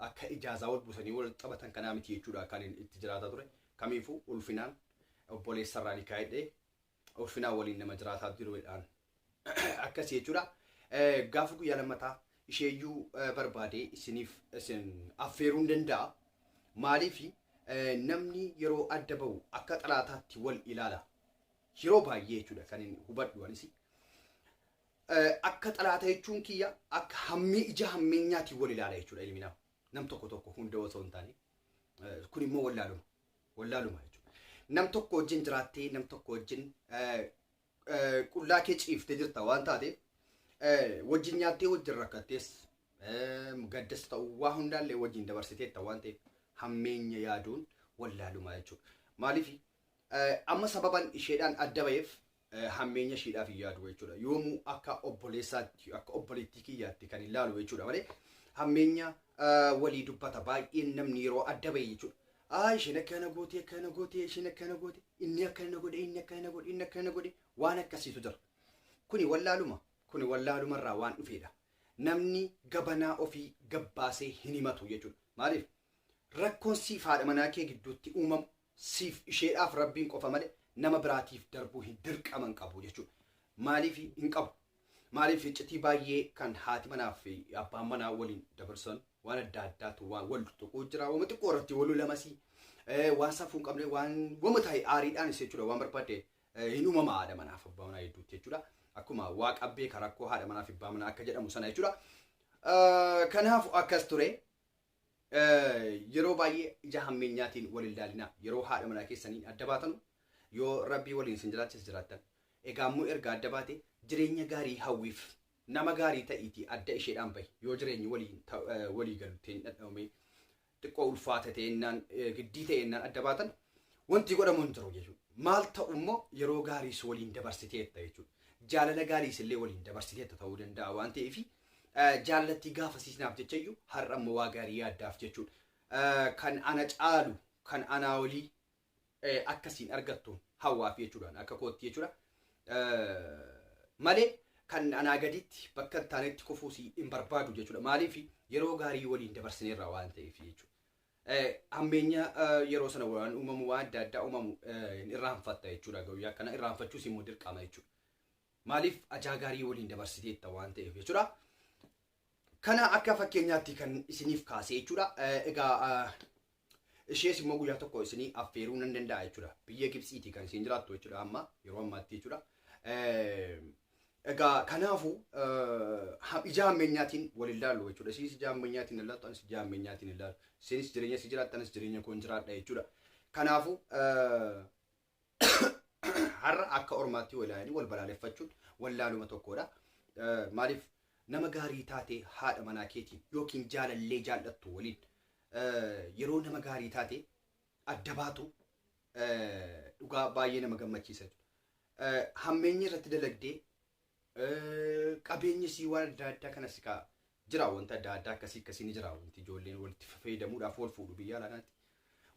akka ijaazaa wal buusanii wal taphatan kanaa miti jechuudha kan itti jiraataa ture. Kamiifuu ulfinaan obboleessarraa nikaa hidhee ulfinaan waliin nama jiraataa jiruudhaan akkasii jechuudha. Gaafa guyyaa lammataa isheeyyuu barbaadee isiniif isin affeeruu hin danda'a. Maaliif? Namni yeroo adda bahu akka xalaataatti wal ilaala. Yeroo baay'ee jechuudha kan hin hubadhu anis. Akka xalaata jechuun kiyya akka hammii, ija hammeenyaatiin wal ilaala jechuudha ilmi namaa. Nam tokko tokko, hunda osoo hin taane. Kun immoo wallaaluma. Wallaaluma jechuudha. Nam tokko wajjin jiraattee, nam tokko wajjin qullaa kee ciiftee jirta waan taateef, wajjin nyaattee, wajjin rakkattees, gaddas ta'u, waa hundaallee wajjin dabarsiteetta waan ta'eef, hammeenya yaaduun wallaaluma jechuudha. Maaliif? Amma sababan isheedhaan adda ba'eef hammeenya isheedhaaf hin yaadu jechuudha. Yoomuu akka obboleessaatti, akka obboleettii kiyyaatti kan ilaalu jechuudha malee, hammeenya walii dubbata baay'een namni yeroo adda ba'e jechuudha. Aa, isheen akkana goote, akkana goote, isheen akkana goote, inni akkana godhe, inni akkana godhe, inni akkana godhe, waan akkasiitu jira. Kuni wallaaluma. Kuni wallaalumarraa waan dhufedha. Namni gabanaa ofii gabbaasee hin himatu jechuudha. Maaliif? Rakkoon siif haadha manaa kee gidduutti uumamu siif isheedhaaf rabbiin qofa malee nama biraatiif darbuu hin dirqama hin qabu jechuudha. Maaliif hin qabu? Maaliif? Iccitii baay'ee kan haati manaa fi abbaan manaa waliin dabarsan, waan adda addaatu, waan wal tuquu jira. Waan xiqqoo irratti wal lamasii, waan safuu hin qabne, waan wama ta'e aariidhaanis jechuudha, waan barbaadde hin uumama haadha manaa fi abbaa manaa gidduutti jechuudha. Akkuma waaqa beeka rakkoo haadha manaa fi abbaa manaa akka jedhamu sana jechuudha. Kanaaf akkas ture. Yeroo baay'ee ija hammeenyaatiin wal ilaalinaa. Yeroo haadha manaa keessanii adda baatanu, yoo rabbii waliin isin jiraachis jiraattan. Egaa immoo erga adda baate jireenya gaarii hawwiif. Nama gaarii ta'iitii adda isheedhaan bahi yoo jireenyi waliin walii galteen dhadhabame xiqqoo ulfaata ta'ennaan giddii ta'ennaan adda baatan wanti godhamu hin jiru jechuudha. Maal ta'u immoo yeroo gaariis waliin dabarsiteetta jechuudha. Jaalala gaariis illee waliin dabarsiteetta ta'uu danda'a waan ta'eef jaalattii gaafasiisnaaf jechayyuu har'a immoo waa gaarii yaaddaaf jechuudha. Kan ana caalu kan anaa olii akkasiin argattu hawwaaf jechuudhaan akka kootti jechuudha. Malee kan anaa gaditti bakka hin taanetti kufuus hin barbaadu jechuudha. Maaliif yeroo gaarii waliin dabarsineerra waan ta'eef jechuudha. Hammeenya yeroo sana waan uumamu waan adda addaa uumamu hin irraanfatta jechuudha. Guyyaa akkana irraanfachuus immoo dirqama jechuudha. Maaliif ajaa gaarii waliin dabarsiteetta waan ta'eef jechuudha. Kana akka fakkeenyaatti kan isiniif kaase jechuudha. Egaa ishees immoo guyyaa tokko isinii affeeruu nan danda'a jechuudha. Biyya Gibsiiti kan isiin jiraattu jechuudha amma yeroo ammaatti jechuudha. Egaa kanaafuu ija hammeenyaatiin wal ilaallu jechuudha. Isinis ija hammeenyaatiin ilaaltu, anis ija hammeenyaatiin ilaalu. Isinis jireenya si jiraattu, anis jireenya koon jiraadha jechuudha. Kanaafuu har'a akka ormaatti wal ilaalanii wal balaaleffachuun wallaaluma tokkodha. Maaliif nama gaarii taatee haadha manaa keetiin yookiin jaalallee jaallattu waliin yeroo nama gaarii taate adda baatu dhugaa baay'ee nama gammachiisa jechuudha. Hammeenya irratti dalagdee qabeenya sii waan adda addaa kanas kaa jira wanta adda addaa akkasii akkasii ni jira wanti ijoolleen walitti fayyadamuudhaaf wal fuudhu biyya alaa kanatti.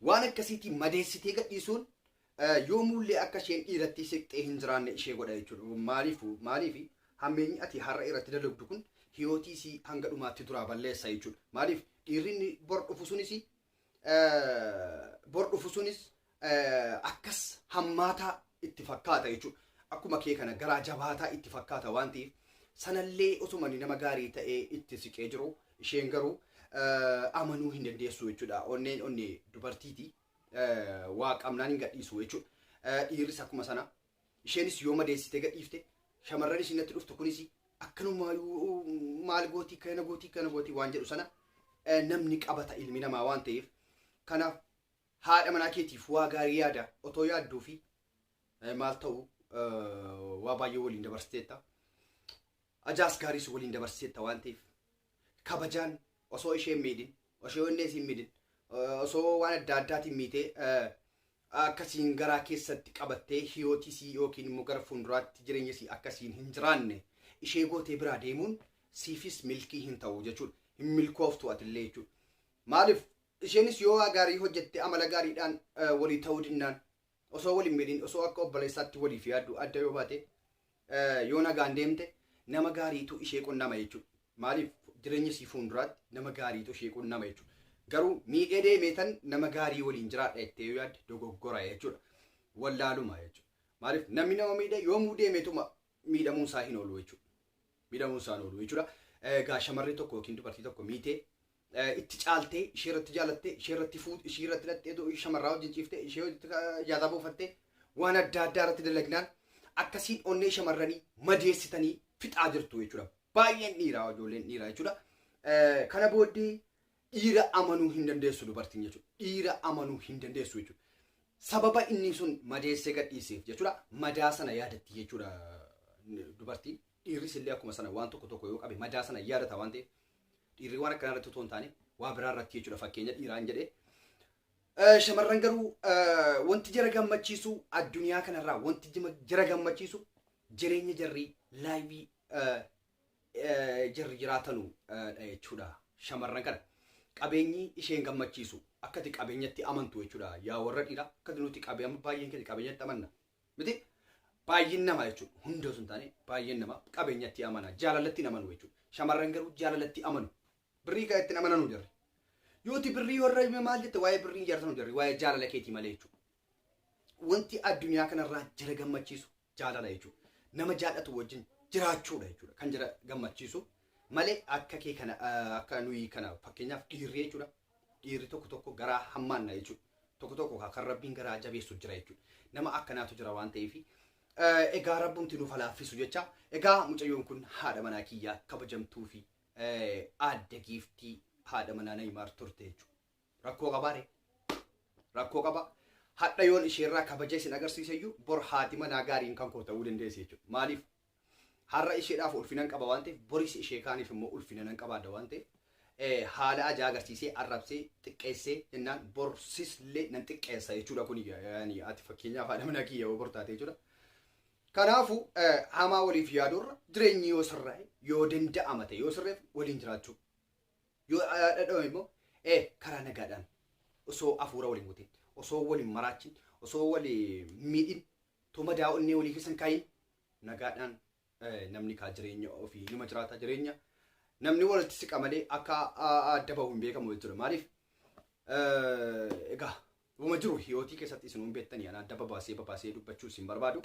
Waan akkasiitiin madeessitee gadhiisuun yoomullee akka isheen dhiiratti siqxee hin jiraanne ishee godha jechuudha. Maaliif maaliif hammeenyi ati har'a irratti dalagdu kun hiyootii isii hanga dhumaatti duraa balleessa jechuudha. Maaliif dhiirri inni bor dhufu sunis bor dhufu sunis akkas hammaataa itti fakkaata jechuudha. Akkuma kee kana garaa jabaataa itti fakkaata waan ta'eef sanallee osuma inni nama gaarii ta'ee itti siqee jiru isheen garuu amanuu hin dandeessu jechuudha. Onneen onnee dubartiiti. Waa qabnaan hin gadhiisu jechuudha. Dhiirris akkuma sana isheenis yoo madeessitee gadhiifte shamarran isin natti dhuftu kunis akkanumaayyuu maal gootii kana gootii kana gootii waan jedhu sana namni qabata ilmi namaa waan ta'eef kanaaf haadha manaa keetiif waa gaarii yaada otoo yaadduu fi maal ta'u waa baay'ee waliin dabarsiteetta. Ajaas gaariis waliin dabarsiteetta waan ta'eef kabajaan osoo ishee hin miidhin osoo inni hin miidhin osoo waan adda addaatiin miitee akkasiin garaa keessatti qabattee hiyootii sii yookiin immoo gara fuulduraatti jireenya sii akkasiin hin jiraanne ishee gootee biraa deemuun siifis milkii hin ta'u jechuudha. Hin milkooftu atillee jechuudha. Maaliif isheenis yoo waa gaarii hojjette amala gaariidhaan walii ta'uu dinnaan osoo waliin miidhin osoo akka obboleessaatti waliif yaaddu adda yoo baate yoo nagaan deemte nama gaariitu ishee qunnama jechuudha. Maaliif jireenya isii fuulduraatti nama gaariitu ishee qunnama jechuudha. Garuu miidhee deemee tan nama gaarii waliin jiraadha jettee yoo yaadde dogoggora jechuudha. Wallaaluma jechuudha. Maaliif namni nama miidhe yoomuu deemeetuma miidhamuun isaa hin oolu jechuudha. Miidhamuun isaa hin oolu jechuudha. Egaa shamarri tokko yookiin dubartii tokko miitee itti caaltee ishee irratti jaalattee ishee irratti fuut ishee irratti hidhattee shamarraa wajjin ciiftee ishee ijaataa buufattee waan adda addaa irratti dalagnaan akkasiin onnee shamarranii madeessitanii fixaa jirtu jechuudha. Baay'een dhiiraa ijoolleen dhiiraa jechuudha. Kana booddee dhiira amanuu hin dandeessu dubartiin jechuudha. Dhiira amanuu hin dandeessu jechuudha. Sababa inni sun madeessee gadhiiseef jechuudha. Madaa sana yaadatti jechuudha dubartiin. Dhiirris illee akkuma sana waan tokko tokko yoo qabe madaa sana yaadata waan ta'eef dhiirri waan akkanaa irratti otoo hin taane waa biraa irratti jechuudha fakkeenya dhiiraan jedhee. Shamarran garuu wanti jara gammachiisu addunyaa kanarraa wanti jara gammachiisu jireenya jarri life jarri jiraatanu dha jechuudha. Shamarran kana qabeenyi isheen gammachiisu akkati qabeenyatti amantu jechuudha. Yaa warra dhiiraa akkati nuti qabeenya baay'een keenya qabeenyatti amanna. Miti baay'een namaa jechuudha. Hunda osoo hin taane baay'een namaa qabeenyatti amana. Jaalalatti hin amanu jechuudha. Shamarran garuu jaalalatti amanu. Birrii kan ittiin amananu jarri. Yooti birrii warra maal jette waa'ee birrii ijaartanu jarri waa'ee jaalala keetii malee jechuudha. Wanti addunyaa kanarraa jara gammachiisu jaalala jechuudha. Nama jaallatu wajjin jiraachuudha jechuudha. Kan jara gammachiisu malee akka kee kana akka nuyi kana fakkeenyaaf dhiirri jechuudha. Dhiirri tokko tokko garaa hammaanna jechuudha. Tokko tokko kan rabbiin garaa jabeessu jira jechuudha. Nama akkanaatu jira waan ta'eef egaa rabbumti nuuf laaffisu jecha egaa mucayyoon kun haadha manaa kiyyaa kabajamtuu fi aadde giiftii haadha manaa Neeymaar turte jechuudha. Rakkoo qabaare? Rakkoo qaba. Hadha yoon isheerraa kabaja isin agarsiise iyyuu bor haati manaa gaariin kan koo ta'uu dandeessi jechuudha. Maaliif? Har'a isheedhaaf ulfina hin qaba waan ta'eef boris ishee kaaniif immoo ulfina nan qabaadha waan ta'eef haala ajaa agarsiisee arrabsee xiqqeessee jennaan borsisllee nan xiqqeessa jechuudha kuni yaani ati fakkeenyaaf haadha manaa kiyya yoo bor taate jechuudha. Kanaafuu hamaa waliif yaadurra jireenyi yoo sirraa'e yoo danda'ama ta'e yoo sirreef waliin jiraachuu yoo dhadhame immoo karaa nagaadhaan osoo hafuura waliin guutin osoo waliin maraachin osoo walii miidhin tuma madaa onnee walii keessan kaayin nagaadhaan namni kaa jireenya ofii numa jiraata jireenya namni walitti siqa malee akka adda bahu hin beekamu jechuudha. Maaliif egaa wama jiru hiyootii keessatti isin hin beektanii ana adda babaasee babaasee dubbachuu isin barbaadu.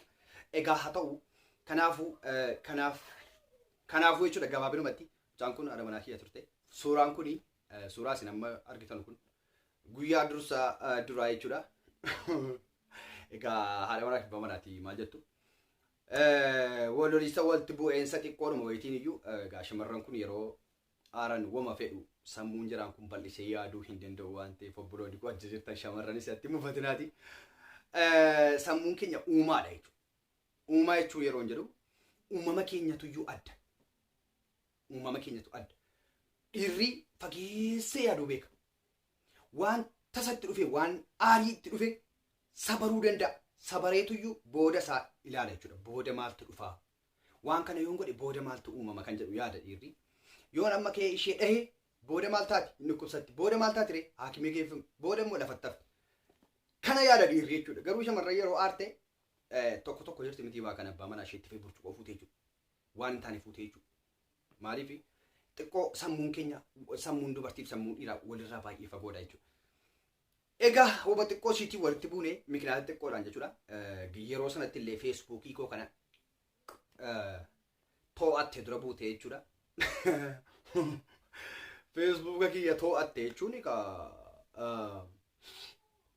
Egaa haa ta'u kanaafuu kanaaf kanaafuu jechuudha gabaabinumatti mucaan kun haadha manaa kiyya turte. Suuraan kuni suuraa isin amma argitan kun guyyaa dursa duraa jechuudha. Egaa haadha manaa fi abbaa manaati maal jettu? Waloliisa walitti bu'eensa xiqqoodhuma wayitiin iyyuu egaa shamarran kun yeroo aaran wama fedhu sammuun jiraan kun bal'isee yaaduu hin danda'u waan ta'eef obboloonni koo achi jirtan shamarranis itti mufatinaati. Sammuun keenya uumaadha jechuudha. Uumaa jechuun yeroo hin jedhu uumama keenyatu iyyuu adda. Uumama keenyatu adda. Dhiirri fageessee yaaduu beeka. Waan tasatti dhufe waan aarii itti dhufe sabaruu danda'a. Sabareetuyyuu booda isaa ilaala jechuudha. Booda maaltu dhufaa? Waan kana yoon godhe booda maaltu uumama kan jedhu yaada dhiirri. Yoon amma kee ishee dhahe booda maal taati? Inni dhukkubsatti. Booda maal taati ree? Haakimii geeffamu. Booda immoo lafatti hafti. Kana yaada dhiirri jechuudha. Garuu shamarran yeroo aarte tokko tokko jirti miti waa kan abbaa manaa isheetti fi burcuqoo fuutee jechuudha. Waan hin taane fuutee jechuudha. Maaliif xiqqoo sammuun keenya sammuun dubartiif sammuun dhiiraa walirraa baay'ee fagoodha jechuudha. Egaa huba xiqqoo ishiitiin walitti buune mikinaata xiqqoodhaan jechuudha. Yeroo sanatti illee feesbuukii koo kana too'atte dura buute jechuudha. Feesbuuka kiyya too'atte jechuun egaa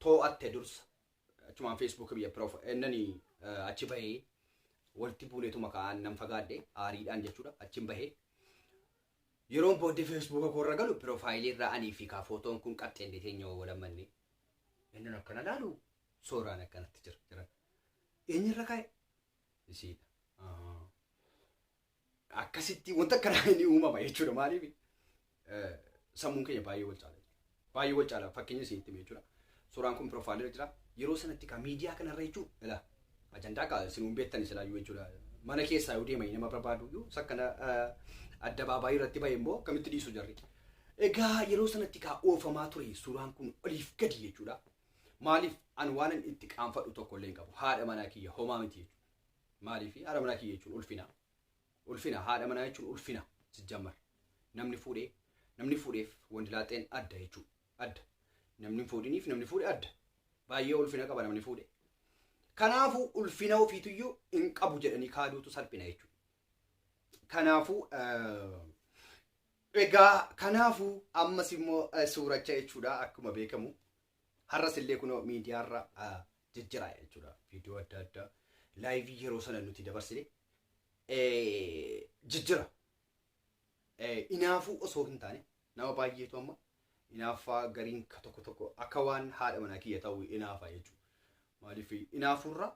too'atte dursa. Achumaan feesbuuka biyya innani achi bahee walitti buuneetuma ka'aan nan fagaadhe aariidhaan jechuudha achin bahee. Yeroon booddee feesbuuka koo irra galu piroofaayilii irraa anii fi kaa footoon kun qaxxeenne teenya wal ammanne. Inni akkana laalu sooraan akkanatti jira jiran. Eenyurra kaa'e? Isiidha. Akkasitti wanta akkanaa inni uumama jechuudha maaliif sammuun keenya baay'ee wal caala. Baay'ee wal caala fakkeenya isinitti hime jechuudha. Suuraan kun piroofaayilii irra jira. Yeroo sanatti kaa miidiyaa kanarra jechuun ilaa ajandaa kaa isin hin beektan silaayyuu jechuudha. Mana keessaa yoo deemanii nama barbaadu iyyuu sakkana addabaabaayii irratti bahe immoo akkamitti dhiisu jarri. Egaa yeroo sanatti kaa oofamaa ture suuraan kun oliif gadi jechuudha. Maaliif an waan itti qaanfadhu tokko illee hin qabu. Haadha manaa kiyya homaa miti jechuudha. Maaliif haadha manaa kiyya jechuun ulfina. Ulfina haadha manaa jechuun ulfina sijjammar. Namni fuudhee namni fuudheef wandilaaxeen adda jechuudha. Adda. Namni hin fuudhiniif namni fuudhe adda. Baay'ee ulfina qaba namni fuudhe. Kanaafuu ulfina ofiituyyuu hin qabu jedhanii kaaduutu salphina jechuudha. Kanaafuu egaa kanaafuu ammas immoo suuracha jechuudha akkuma beekamu har'as illee kunoo miidiyaarra jijjiraa jechuudha. Viidiyoo adda addaa laayivii yeroo sana nuti dabarsine jijjira. Inaafuu osoo hin taane nama baay'eetu amma inaaffaa gariin ka tokko tokko akka waan haadha manaa kiyya ta'u inaafa jechuudha. Maaliif inaafuurra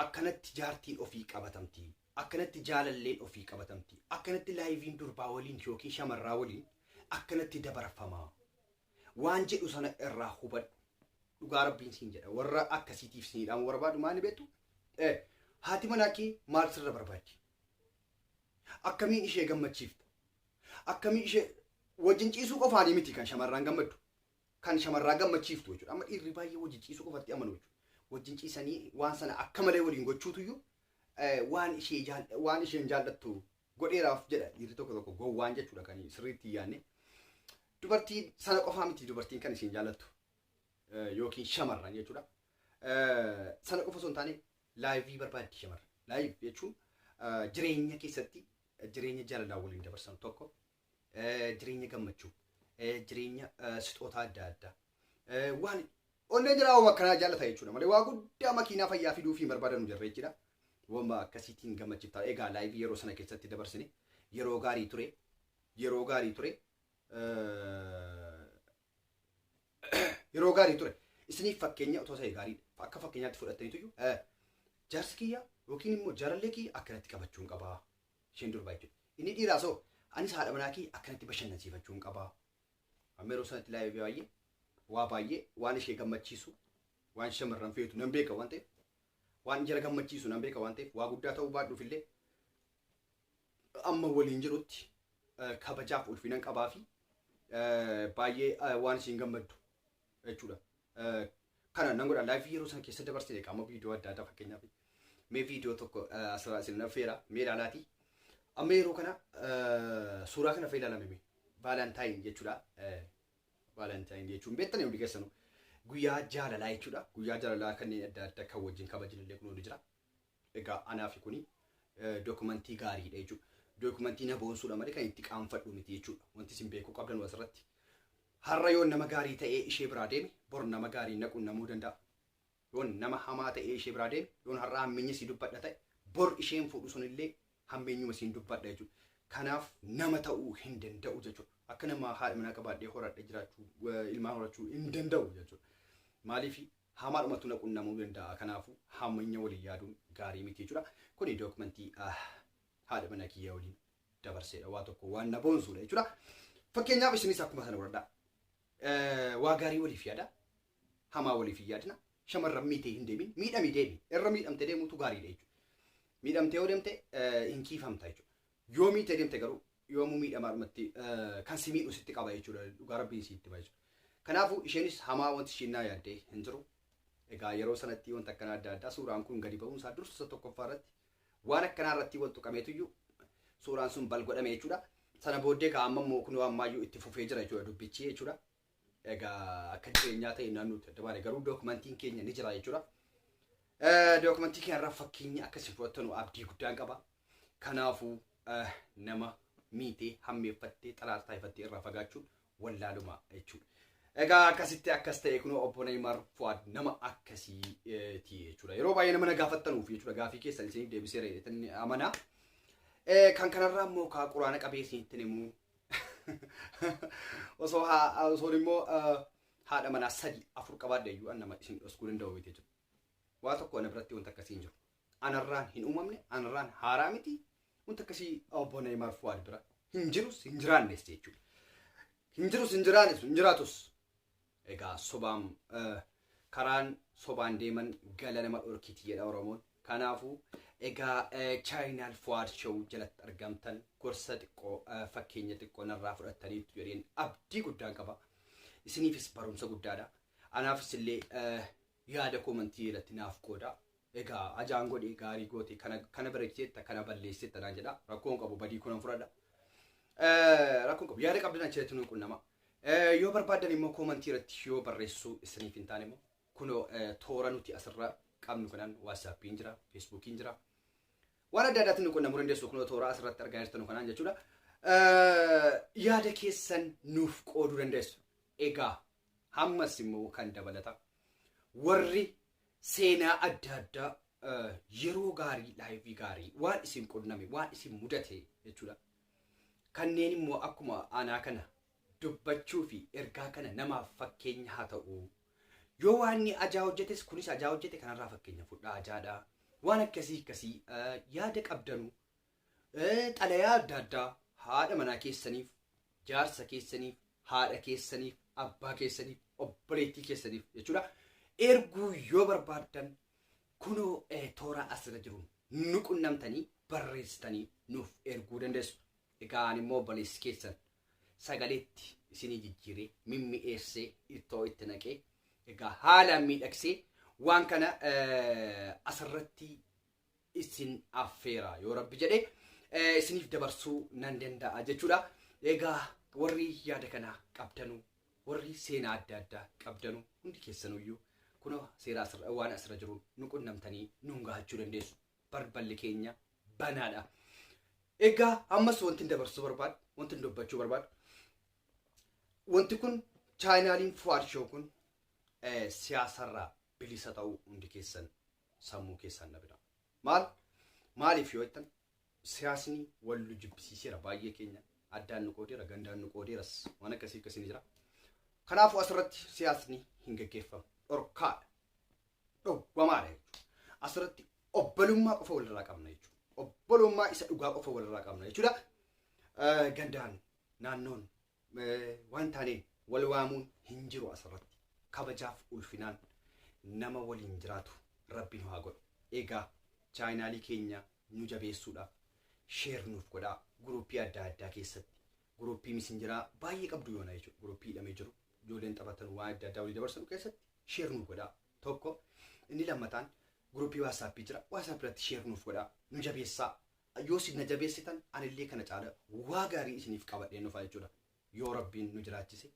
akkanatti jaartiin ofii qabatamti, akkanatti jaalalleen ofii qabatamti, akkanatti laayiviin durbaa waliin yookiin shamarraa waliin akkanatti dabarfama. Waan jedhu sana irraa hubadhu. Dhugaa rabbiin siin jedha. Warra akkasiitiif siin dhaamu barbaadu maali beektu? Haati manaa kee maal sirra barbaaddi? Akkamiin ishee gammachiifta? Akkamiin ishee wajjin ciisuu qofaanii miti kan shamarraan gammaddu. Kan shamarraa gammachiiftu jechuudha. Amma dhiirri baay'ee wajjin ciisuu qofatti amanu jechuudha. Wajjin ciisanii waan sana akka malee waliin gochuutuyyuu waan ishee waan isheen jaallattu godheeraaf jedha dhiirri tokko tokko gowwaan jechuudha kan sirriitti hin yaadne. Dubartiin sana qofaa miti dubartiin kan isheen jaallattu yookiin shamarran jechuudha. Sana qofa osoo hin taane laayivii barbaaddi shamarran. Laayiv jechuun jireenya keessatti jireenya jaalalaa waliin dabarsan tokko jireenya gammachuu jireenya sixoota adda addaa waan onneen jiraa waan akkanaa jaallata jechuudha malee waa guddaa makiinaa fayyaa fiduu fi barbaadanu jirra jechuudha. Wama akkasiitiin gammachiifta. Egaa laayivii yeroo sana keessatti dabarsine yeroo gaarii ture yeroo gaarii ture yeroo gaarii ture. Isiniif fakkeenya otoo ta'e gaariidha. Akka fakkeenyaatti fudhattaniitu iyyuu jaarsi kiyya Yookiin immoo jaalallee kiyya akkanatti qabachuun qaba. Isheen durbaa jechuudha. Inni dhiiraa soo anis haadha manaa kiyya akkanatti bashannansiifachuun qaba. Amma yeroo sanatti live baay'ee waa baay'ee waan ishee gammachiisu, waan shamarran feetu nan beeka waan ta'eef, waan jara gammachiisu nan beeka waan ta'eef, waa guddaa ta'uu baadhuuf illee amma waliin jirutti kabajaaf ulfinan qabaa fi baay'ee waan isheen gammaddu jechuudha. Kana nan godha live yeroo sana keessa dabarsine qaama viidiyoo adda addaa, fakkeenyaaf mee viidiyoo tokko asirraa isin affeera, mee ilaalaatii. Amma yeroo kana suuraa kana fa'a ilaalame Valentine jechuudha. Valentine jechuun beektanii hundi keessanuu guyyaa jaalalaa jechuudha. Guyyaa jaalalaa kanneen adda addaa kan wajjin kabajnillee kun hundi jira. Egaa anaaf kuni dookumentii gaariidha jechuudha. Dookumentii na boonsuudha malee kan itti qaanfadhu miti jechuudha. Wanti isin beekuu qabdan asirratti. Har'a yoo nama gaarii ta'ee ishee biraa deeme, bor nama gaarii na qunnamuu danda'a. Yoon nama hamaa ta'ee ishee biraa deeme, yoon har'a hammeenyi sii dubbadha ta'e, bor isheen fuudhu sunillee hammeenyuma siin dubbadha jechuudha. Kanaaf nama ta'uu hin danda'u jechuudha. Akka nama haadha manaa qabaadhee horadhee jiraachuu, ilmaan horachuu hin danda'u jechuudha. Maaliif hamaadhumatu na qunnamuu danda'a. Kanaafuu hammeenya waliin yaaduun gaarii miti jechuudha. Kuni dookumentii haadha mana kiyya waliin dabarseedha. Waa tokko waan na boonsuudha jechuudha. Fakkeenyaaf isinis akkuma sana godhadhaa. Waa gaarii waliif yaada. Hamaa waliif hin yaadina. Shamarran miitee hin deemin. Miidhamii deemi. Irra miidhamtee deemuutu gaariidha jechuudha. Miidhamtee yoo deemte hin kiifamta jechuudha. Yoo miitee deemte garuu yoomuu miidhamaadhumatti kan si miidhu sitti qaba jechuudha. Dhugaa rabbiin sitti hima jechuudha. Kanaafuu isheenis hamaa wanti ishiin naa yaaddee hin jiru. Egaa yeroo sanatti wanta akkanaa adda addaa suuraan kun gadi ba'uun isaa dursa tokkoffaa irratti waan akkanaa irratti wal tuqameetuyyuu suuraan sun bal godhame jechuudha. Sana booddee egaa amma immoo kunoo ammaayyuu itti fufee jira jechuudha dubbichi jechuudha. Egaa akka jireenyaa ta'e naannootti adda baane garuu dookumentiin keenya ni jira jechuudha. Dookumentii keenya irraa fakkeenya akkasii fudhattanu abdii guddaan qaba. Kanaafuu nama miitee hammeeffattee xalaartaayifattee irraa fagaachuun wallaaluma jechuudha. Egaa akkasitti akkas ta'e kunoo obbo Neymar Fuad nama akkasiiti jechuudha. Yeroo baay'ee nama na gaafattanuuf jechuudha, gaafii keessan isiniif deebiseera jedhetan amanaa. Kan kanarraa immoo kaa quraana qabee isinitti himuu osoo haa osoo immoo haadha manaa sadi afur qabaadhe iyyuu an nama isin dhoskuu danda'u miti jechuudha. Waa tokko ana biratti wanta akkasii hin jiru. Anarraan hin uumamne, anarraan haaraa miti. Wanta akkasii obbo Neymar Fuad bira hin jirus hin jiraannes jechuudha. Hin jirus hin jiraanes hin jiraatus. Egaa sobaan karaan sobaan deeman gala nama dhorkiti jedha Oromoon. Kanaafuu egaa chaayinaal Fuad Show jalatti argamtan gorsa xiqqoo, fakkeenya xiqqoo narraa fudhattaniitu jedheen abdii guddaan qaba. Isiniifis barumsa guddaadha. Anaafis illee yaada koomantii jalatti naaf qooda. Egaa ajaan godhee gaarii goote, kana kana bareechiteetta, kana balleessiteetta naan jedha. Rakkoon qabu, badii kunan fudhadha. Rakkoon qabu, yaada qabdan achirratti nu qunnama. Yoo barbaaddan immoo koomantii irratti yoo barreessuu isiniif hin taane immoo kunoo toora nuti asirra qabnu kanaan waatsaappiin jira, feesbuukiin jira. Waan adda addaatiin nu qunnamuu dandeessu kunoo toora asirratti argaa jirtanu kanaan jechuudha. Yaada keessan nuuf qooduu dandeessu. Egaa hammas immoo kan dabalata warri seenaa adda addaa, yeroo gaarii, live gaarii waan isin qunname, waan isin mudate jechuudha. Kanneen immoo akkuma anaa kana dubbachuu fi ergaa kana namaaf fakkeenya haa ta'u. Yoo waan inni ajaa hojjetes, kunis ajaa hojjete, kanarraa fakkeenya fudhaa ajaadha. Waan akkasii akkasii yaada qabdanu, xalayaa adda addaa haadha manaa keessaniif, jaarsa keessaniif, haadha keessaniif, abbaa keessaniif, obboleettii keessaniif jechuudha. Erguu yoo barbaaddan kunoo toora asirra jiruun nu qunnamtanii barreessitanii nuuf erguu dandeessu. Egaa ani immoo obboleessi keessan sagaleetti isinii jijjiiree, mimmi'eessee, ittoo itti naqee, egaa haalaan miidhagsee waan kana asirratti isin affeera, yoo rabbi jedhe isiniif dabarsuu nan danda'a jechuudha. Egaa warri yaada kana qabdanu, warri seenaa adda addaa qabdanu hundi keessanuyyuu kunoo seera asirra waan asirra jiru nu qunnamtanii nuun gahachuu dandeessu. Balballi keenya banaadha. Egaa ammas wanti dabarsuu barbaadu, wanti dubbachuu barbaadu, wanti kun chaayinaaliin Fuwaad Show kun siyaasarraa bilisa ta'uu hundi keessan sammuu keessan na bira. Maal maaliif yoo jettan, siyaasni wal nu jibbisiiseera, baay'ee keenya addaan nu qoodeera, gandaan nu qoodeeras, waan akkasii akkasii ni jira. Kanaafuu asirratti siyaasni hin gaggeeffamu. Dhorkaadha. Dhowwamaadha jechuudha. Asirratti Obbolummaa qofa walirraa qabna jechuudha. Obbolummaa isa dhugaa qofa walirraa qabna jechuudha. Gandaan naannoon waan taaneen wal waamuun hin jiru asirratti. Kabajaaf ulfinaan nama waliin jiraatu Rabbiin haa godhu. Egaa chaayinaalii keenya nu jabeessuudhaaf share nuuf godhaa guruppii adda addaa keessatti. Guruppii misinjiraa baay'ee qabdu yoona jechuudha. Guruppii hidhamee jiru ijoolleen taphatan waan adda addaa walii dabarsan keessatti share nuuf godhaa. Tokko inni lammataan guruppii WhatsAppii jira. WhatsAppii irratti share nuuf godhaa. Nu jabeessaa. Yoo isin na jabeessitan anillee kana caala waa gaarii isiniif qabadheen dhufaa jechuudha. Yoo Rabbiin nu jiraachise,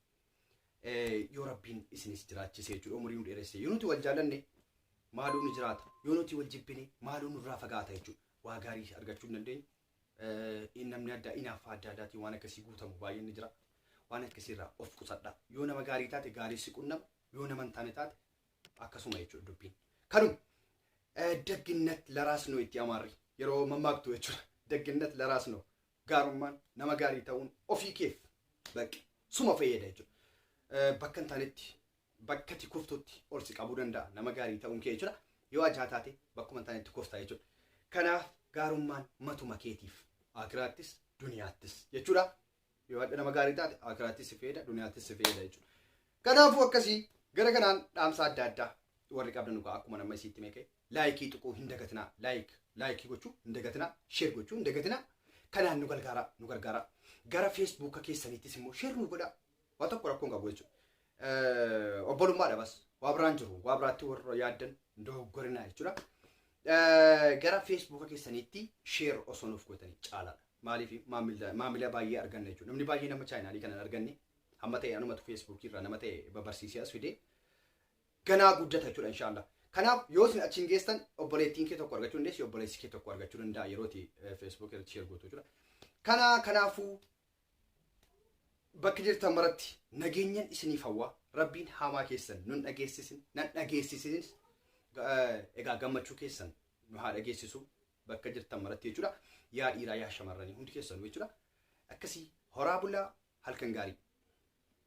yoo Rabbiin isinis jiraachise jechuudha. Umurii nu dheeresse. Yoo nuti wal jaallanne maaluu nu jiraata. Yoo nuti wal jibbine maaluu nurraa fagaata jechuudha. Waa gaarii argachuu hin dandeenyu. Namni addaa inaaffaa adda addaatiin waan akkasii guutamu baay'een ni jira. Waan akkasiirraa of qusadha. Yoo nama gaarii taate gaarii si qunnama. Yoo nama hin taane taate akkasuma jechuudha dubbiin. Kanuma ደግነት ለራስ ነው itti amaarri yeroo mammaaktu jechuudha. ደግነት ለራስ ነው, gaarummaan nama gaarii ta'uun ofii keef baqe suma fayyada jechuudha. Bakka hin taanetti bakka itti kuftutti ol si qabuu danda'a nama gaarii ta'uun kee jechuudha. Yoo ajaa taate bakkuma hin taanetti kufta jechuudha. Kanaaf gaarummaan matuma keetiif akiraattis duniyaattis jechuudha. Yoo hadha nama gaarii taate akiraattis si fayyada, duniyaattis si fayyada jechuudha. Kanaafuu akkasii gara kanaan dhaamsa adda addaa warri qabdan dhugaa akkuma nama isiitti meeqee laayikii tuquu hin dagatinaa, laayikii gochuu hin dagatinaa, share gochuu hin dagatinaa. Kanaan nu gargaara, nu gargaara. Gara Feesbuuka keessaniittis immoo share nu godhaa. Waa tokko rakkoon qabu jechuudha. Obbolummaadha bas, waa biraan jiru, waa biraatti warra yaaddan dogoggorinaa jechuudha. Gara Feesbuuka keessaniitti share osoo nuuf gootanii caalaadha. Maaliif maamila baay'ee arganna jechuudha. Namni baay'ee nama chaayinaalii kana hin arganne hamma ta'e anumatu Feesbuukii irraa nama ta'e babarsiisee as fidee ganaa guddata jechuudha inshaallah. Kanaaf yoo isin achiin geessan obboleettiin kee tokko argachuu dandeessi, obboleessi kee tokko argachuu danda'a yeroo Feesbuuk irratti share gootu jechuudha. Kanaafuu bakka jirtan maratti nageenyan isiniif hawwa. Rabbiin hamaa keessan nun dhageessisin, nan dhageessisinis, egaa gammachuu keessan nu haa dhageessisu bakka jirtan maratti jechuudha. Yaa dhiiraa, yaa shamarranii, hundi keessanuu jechuudha. Akkasii horaa bulaa, halkan gaarii.